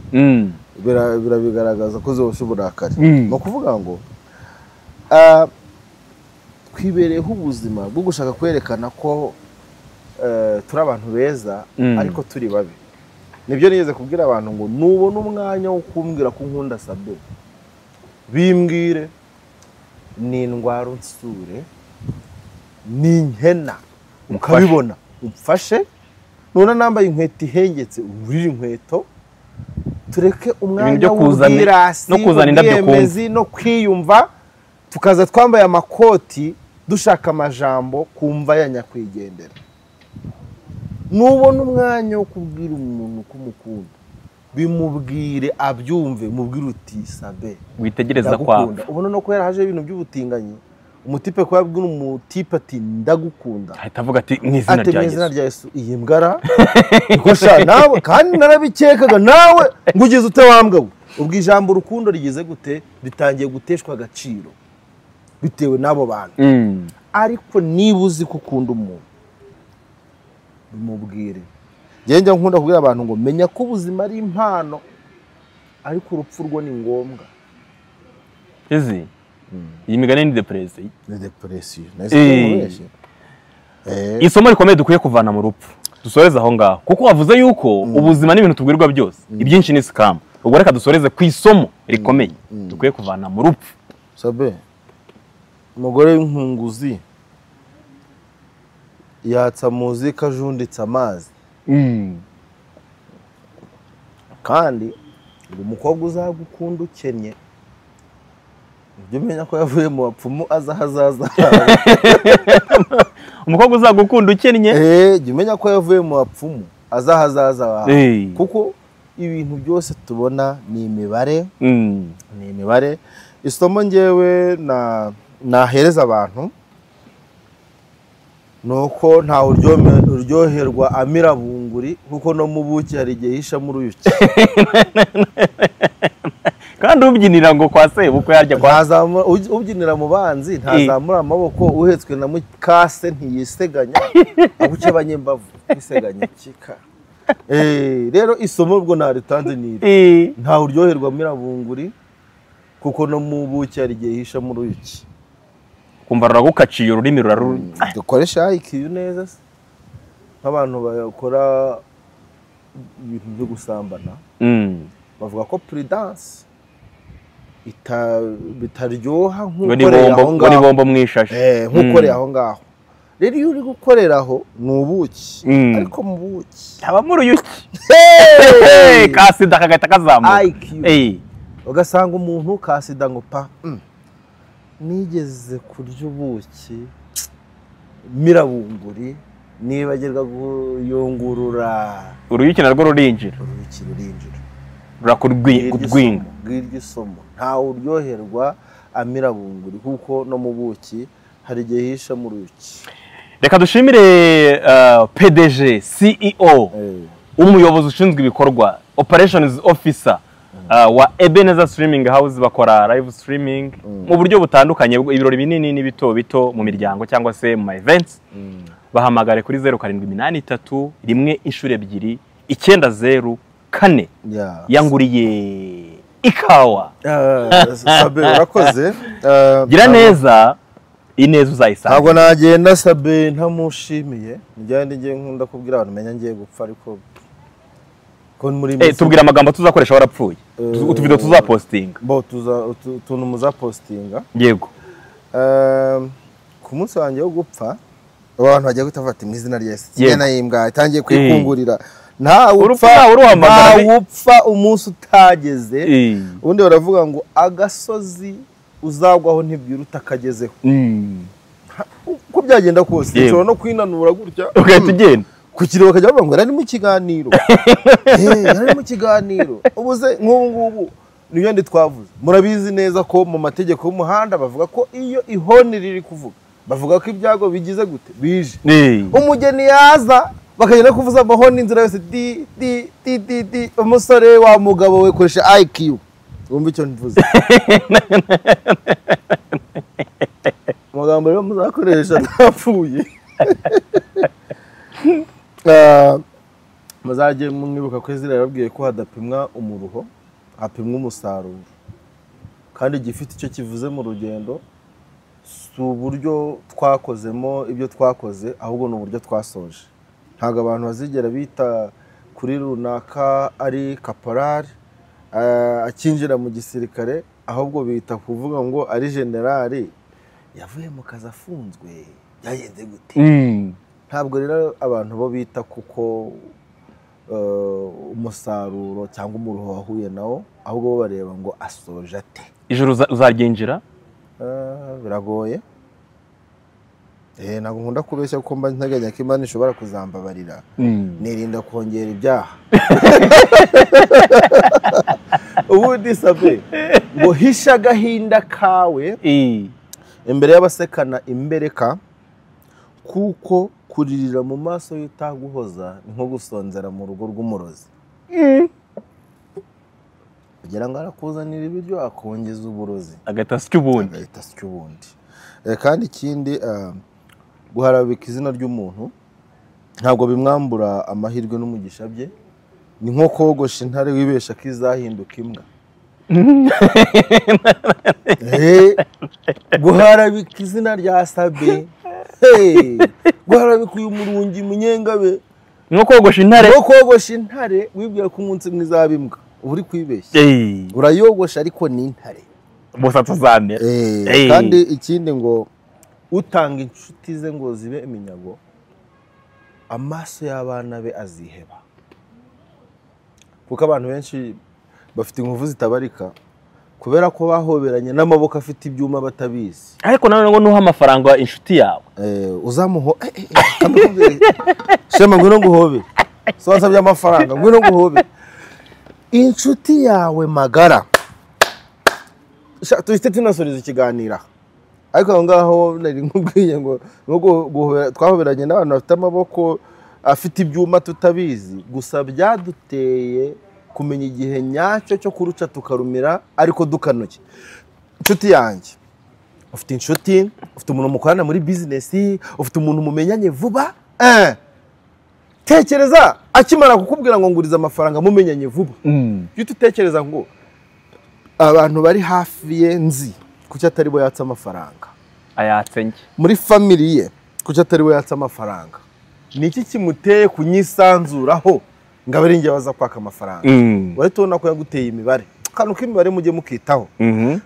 birabigaragaza ko zihosha uburakari. Ni ukuvuga ngo twibereyeho ubuzima bwo gushaka kwerekana ko turi abantu beza ariko turi babi. Nibyo nigeze kubwira abantu ngo nubona umwanya wo kumbwira ko nkunda Sabe, bimbwire, ni indwara unsure, ni inkena ukabibona umfashe, none nambaye inkweto ihengetse urire inkweto, tureke umwanya w'ubwirasi no kuzana indabyo kumva no kwiyumva, tukaza twambaye amakoti dushaka amajambo kumva ya nyakwigendera. Nubona umwanya wo kubwira umuntu ko umukunda, bimubwire abyumve, mubwire uti Sabe witegereza kwa ubona no ko yaraje ibintu by'ubutinganyi, umutipe ko yabwira umutipe ati ndagukunda, ahita avuga ati mu izina rya Yesu iyi mbwara niko sha nawe, kandi narabikekaga nawe ngo ugeze ute wambwa we. Ubwo ijambo urukundo rigeze gute ritangiye guteshwa agaciro bitewe n'abo bantu. Ariko niba uzi ko ukunda umuntu, bimubwire. Njye nkunda kubwira abantu ngo menya ko ubuzima ari impano, ariko urupfu rwo ni ngombwa. Izi iyi migani ni depression. Ni depression. Isomo rikomeye dukwiye kuvana mu rupfu dusoreze aho ngaho, kuko wavuze yuko ubuzima n'ibintu tubwirwa byose ibyinshi ni scam. Ubwo reka dusoreze ku isomo rikomeye dukwiye kuvana mu rupfu. Sabe, umugore w'inkunguzi yatsa muzika ajunditse amazi. Kandi ngo umukobwa uzagukunda ukennye, ujye umenya ko yavuye mu bapfumu aza hazaza. Umukobwa uzagukunda ukennye, jya umenya ko yavuye mu bapfumu aza hazaza, kuko ibintu byose tubona ni imibare. Ni imibare. Isomo ngewe nahereza abantu nuko nta uryoherwa amira bunguri, kuko no mu buki hari igihe hishamo uruyuki. Kandi ubyinira ngo kwa sebukwe yarya kwa ubyinira mu banzi ntazamura amaboko, uhetswe na mukase ntiyiseganya, abuke banyembavu kwiseganya kika. Rero isomo ubwo naritanze ni iri, nta uryoherwa amira bunguri, kuko no mu buki hari igihe hishamo uruyuki. Kumva ruragukaciye ururimi ruraru. Dukoresha IQ neza se, nk'abantu bakora ibintu byo gusambana bavuga ko prudence bitaryoha nk'ukorera aho ngaho, ni bombo mwishashi nk'ukorera aho ngaho. Rero iyo uri gukoreraho ni ubuki, ariko mu buki habamo uruyuki, kasida kagahita kazamuka IQ. Ugasanga umuntu kasida ngo pa nigeze kurya ubuki mirabunguri nibagirwa kuyungurura, uruyuki narwo rurinjira, uruyuki rurinjira rurakurwinga. Ngiryo isomo, ntawe uryoherwa amirabunguri, kuko no mu buki hari igihe hisha mu ruyuki. Reka dushimire PDG, CEO, umuyobozi ushinzwe ibikorwa, operations officer wa Ebenezer Streaming House. Bakora live streaming mu buryo butandukanye, ibirori binini n'ibito bito mu miryango cyangwa se mu ma events. Bahamagare kuri 0783 1 2 9 0 4. Yanguriye ikawa. Sabe urakoze. Gira neza, ineza uzayisanga. Ntabwo nagenda Sabe ntamushimiye. Njye ngiye nkunda kubwira abantu menya ngiye gupfa, ariko tubwira amagambo tuzakoresha warapfuye. Utuvideo tuzapostinga. Bo tuza utuntu muzapostinga. Yego. Ku munsi wanjye wo gupfa abantu bajya gutafata mu izina rya Yesu. Inyana y'imbwa itangiye kwikungurira. Nta upfa umunsi utageze. Ubundi baravuga ngo agasozi uzagwaho ntibwira utakagezeho. Uko byagenda kose ushobora no kwinanura gutya ugahita ugenda kukiri bakajya bavuga ngo yari mu kiganiro. Yari mu kiganiro. Ubuze nk'ubu ngubu niyo ndi twavuze. Murabizi neza ko mu mategeko y'umuhanda bavuga ko iyo ihoni riri kuvuga bavuga ko ibyago bigize gute bije. Umugeni yaza bakagenda kuvuza amahoni inzira yose di di di di di. Umusore wa mugabo we koresha IQ. Wumva icyo mvuze. Amagambo rero muzakoresha ntapfuye. Muzajye mwibuka ko Ezra yababwiye ko hadapimwa umuruho, hapimwa umusaruro. Kandi gifite icyo kivuze mu rugendo si uburyo twakozemo ibyo twakoze, ahubwo ni uburyo twasoje. Ntabwo abantu bazigera bita kuri runaka ari kaporari akinjira mu gisirikare, ahubwo bita kuvuga ngo ari generali yavuye mu kazi afunzwe byagenze gute. Ntabwo rero abantu bo bita kuko umusaruro cyangwa umuruho wahuye nawo, ahubwo bo bareba ngo asoje ate. Ijuru uzaryinjira? Biragoye. Ntabwo nkunda kubeshya kuko mba nteganya ko Imana ishobora kuzambabarira. Nirinda kongera ibyaha. Ubundi sabe ngo hisha agahinda kawe imbere y'abasekana imbereka, kuko kuririra mu maso y'utaguhoza ni nko gusonzera mu rugo rw'umurozi. Kugira ngo arakuzanira ibiryo akongeza uburozi, agahita asya ubundi. Agahita asya ubundi. Kandi ikindi, guharabika izina ry'umuntu ntabwo bimwambura amahirwe n'umugisha bye. Ni nko kogosha intare wibesha ko izahinduka imbwa. Guharabika izina rya Sabe, guharabika uyu murungi munyengabe, nko kogosha intare, nko kogosha intare wibwira ko umunsi umwe izaba imbwa, uba uri kwibeshya. Urayogosha ariko ni intare, umusatsi uzamera. Kandi ikindi ngo utanga inshuti ze ngo zibe iminyago, amaso y'abana be aziheba. Kuko abantu benshi bafite inkovu zitabarika kubera ko bahoberanye n'amaboko afite ibyuma batabizi. Ariko nawe ngo nuha amafaranga inshuti yawe uzamuho shema ngwino nguhobe, so wasabye amafaranga ngwino nguhobe inshuti yawe magara. Tuhite tunasoriza ikiganira. Ariko aho ngaho nari nkubwiye ngo twahoberanye n'abantu bafite amaboko afite ibyuma tutabizi, gusa byaduteye kumenya igihe nyacyo cyo kuruca tukarumira ariko dukanuye. Inshuti yanjye, ufite inshuti, ufite umuntu mukorana muri business, ufite umuntu mumenyanye vuba, tekereza akimara kukubwira ngo nguriza amafaranga mumenyanye vuba, iyo utekereza ngo abantu bari hafi ye nzi kuki atari bo yatsa amafaranga, ayatse nge muri family ye kuki atari bo yatsa amafaranga, niki kimuteye kunyisanzuraho ngo abe ari njye baza kwaka amafaranga? Urahita ubona ko yaguteye imibare. Akantu k'imibare mujye mukitaho.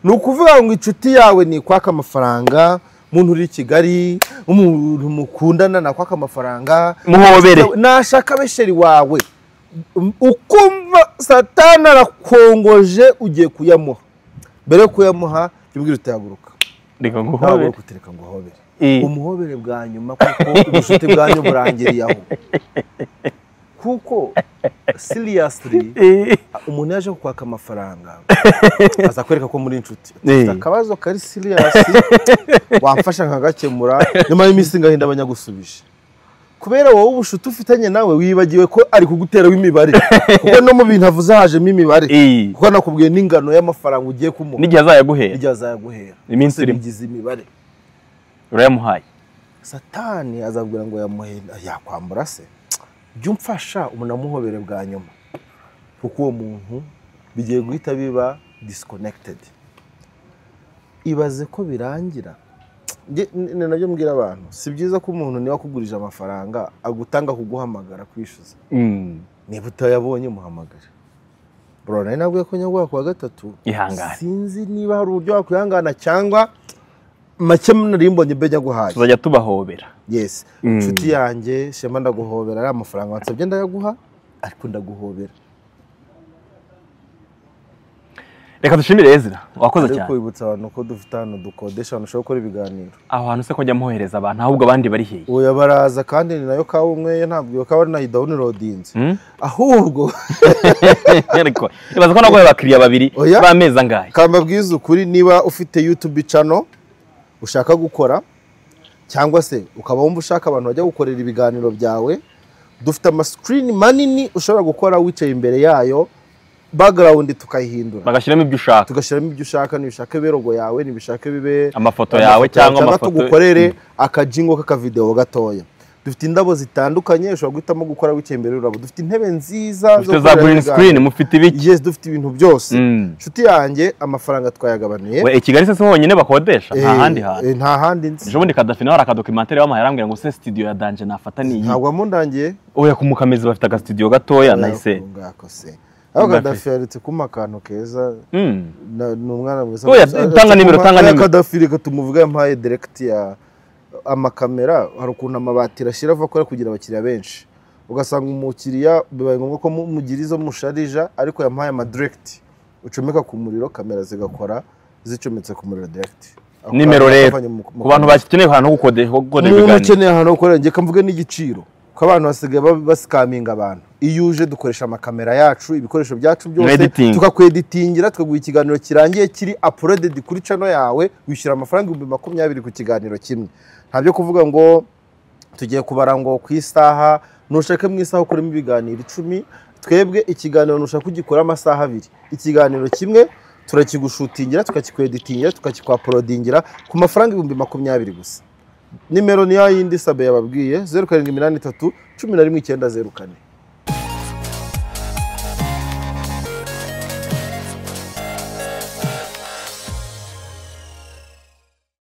Ni ukuvuga ngo inshuti yawe ni kwaka amafaranga, umuntu uri i Kigali, umuntu mukundana nakwaka amafaranga, muhobere nashaka besheri wawe, ukumva Satani arakongoje ugiye kuyamuha. Mbere yo kuyamuha jya utahaguruka, reka nguhobere, reka nguhobere, umuhobere bwa nyuma, kuko ubucuti bwanyu burangiriye aho. Kuko seriously umuntu yaje kukwaka amafaranga aza kwereka ko muri inshuti, akabazo kari serious wamfasha nkagakemura, nyuma y'iminsi ngahinda abanyagusubije. Kubera wowe ubushuti ufitanye nawe wibagiwe ko ari kugutera w'imibare, kuko no mu bintu avuze hajemo imibare, kuko nakubwiye n'ingano y'amafaranga ugiye kumuha n'igihe azayaguhera, n'igihe azayaguhera, iminsi irimo bigize imibare urayamuhaye. Satani azabwira ngo yamuhe, yakwambura se, jya umfasha umuntu bwa nyuma, kuko uwo muntu bigiye guhita biba disconnected. Ibaze ko birangira. Ni nabyo mbwira abantu, si byiza ko umuntu niba akugurije amafaranga agutanga kuguhamagara kwishyuza. Niba utayabonye muhamagare. Bro, nari nabwiye ko nyaguha kuwa gatatu. Ihangane. Sinzi niba hari uburyo wakwihangana cyangwa make nari mbonye mbe nyaguhaye. Tuzajya tubahobera. Yes. Inshuti yanjye Shema ndaguhobera, ari amafaranga wansabye ndayaguha, ariko ndaguhobera. Reka dushimire Ezra, wakoze cyane. Ariko wibutsa abantu ko dufite ahantu dukodesha ahantu ushobora gukora ibiganiro. Aho hantu se ko njya mwohereza abantu, ahubwo abandi bari hehe? Oya baraza, kandi ni nayo kawa unyweye, ntabwo iyo kawa ari nayo downloadinze. Ahubwo ariko ibaza ko nagoye abakiriya babiri b'amezi angahe. Kambabwiza ukuri, niba ufite YouTube channel ushaka gukora cyangwa se ukaba wumva ushaka abantu bajya gukorera ibiganiro byawe, dufite ama screen manini ushobora gukora wicaye imbere yayo, background tukayihindura, bagashyiramo ibyo ushaka, tugashyiramo ibyo ushaka, nibishaka bibe logo yawe, nibishaka bibe amafoto yawe cyangwa amafoto, tugukorere akajingo k'akavideo gatoya. Dufite indabo zitandukanye ushobora guhitamo gukora wicaye imbere y'ururabo, dufite intebe nziza zo za green screen, mufite ibiki? Yes, dufite ibintu byose. Inshuti yanjye amafaranga twayagabanuye. We Kigali se honyine bakodesha, nta handi hantu? Nta handi nzi. Ejo bundi Kadafi nawe akadocumentary bamuhaye arambwira ngo se studio ya Danje nafata ni iyi. Ntabwo amundangiye. Oya kumukamezi bafite aga studio gatoya nahise. Ngako se. Aho Kadafi yaretse kuma akantu keza. Ni umwana mwiza. Oya tanga nimero, tanga nimero. Kadafi reka tumuvuge, yampaye direct ya amakamera, hari ukuntu amabati rashyira ava akora kugira abakiriya benshi, ugasanga umukiriya bibaye ngombwa ko mugira izo musharija, ariko yampaye ama direct ucomeka ku muriro, kamera zigakora zicometse ku muriro direct. Nimero rero ku bantu bakeneye ahantu ho gukodesha ibiganiro, umuntu ukeneye ahantu ho gukorera, ngiye kamvuge n'igiciro ko abantu basigaye basikaminga abantu. Iyo uje dukoresha amakamera yacu, ibikoresho byacu byose, tukakweditingira, tukaguha ikiganiro kirangiye kiri uploaded kuri channel yawe, wishyura amafaranga 20,000 ku kiganiro kimwe. Nta byo kuvuga ngo tugiye kubara ngo ku isaha, nushake mu isaha ukoremo ibiganiro 10, twebwe ikiganiro nushaka kugikora amasaha 2. Ikiganiro kimwe turakigushutingira, tukakikweditingira, tukakikwaploadingira ku mafaranga 20,000 gusa. Nimero ni yayindi Sabe yababwiye, 0783 11 904.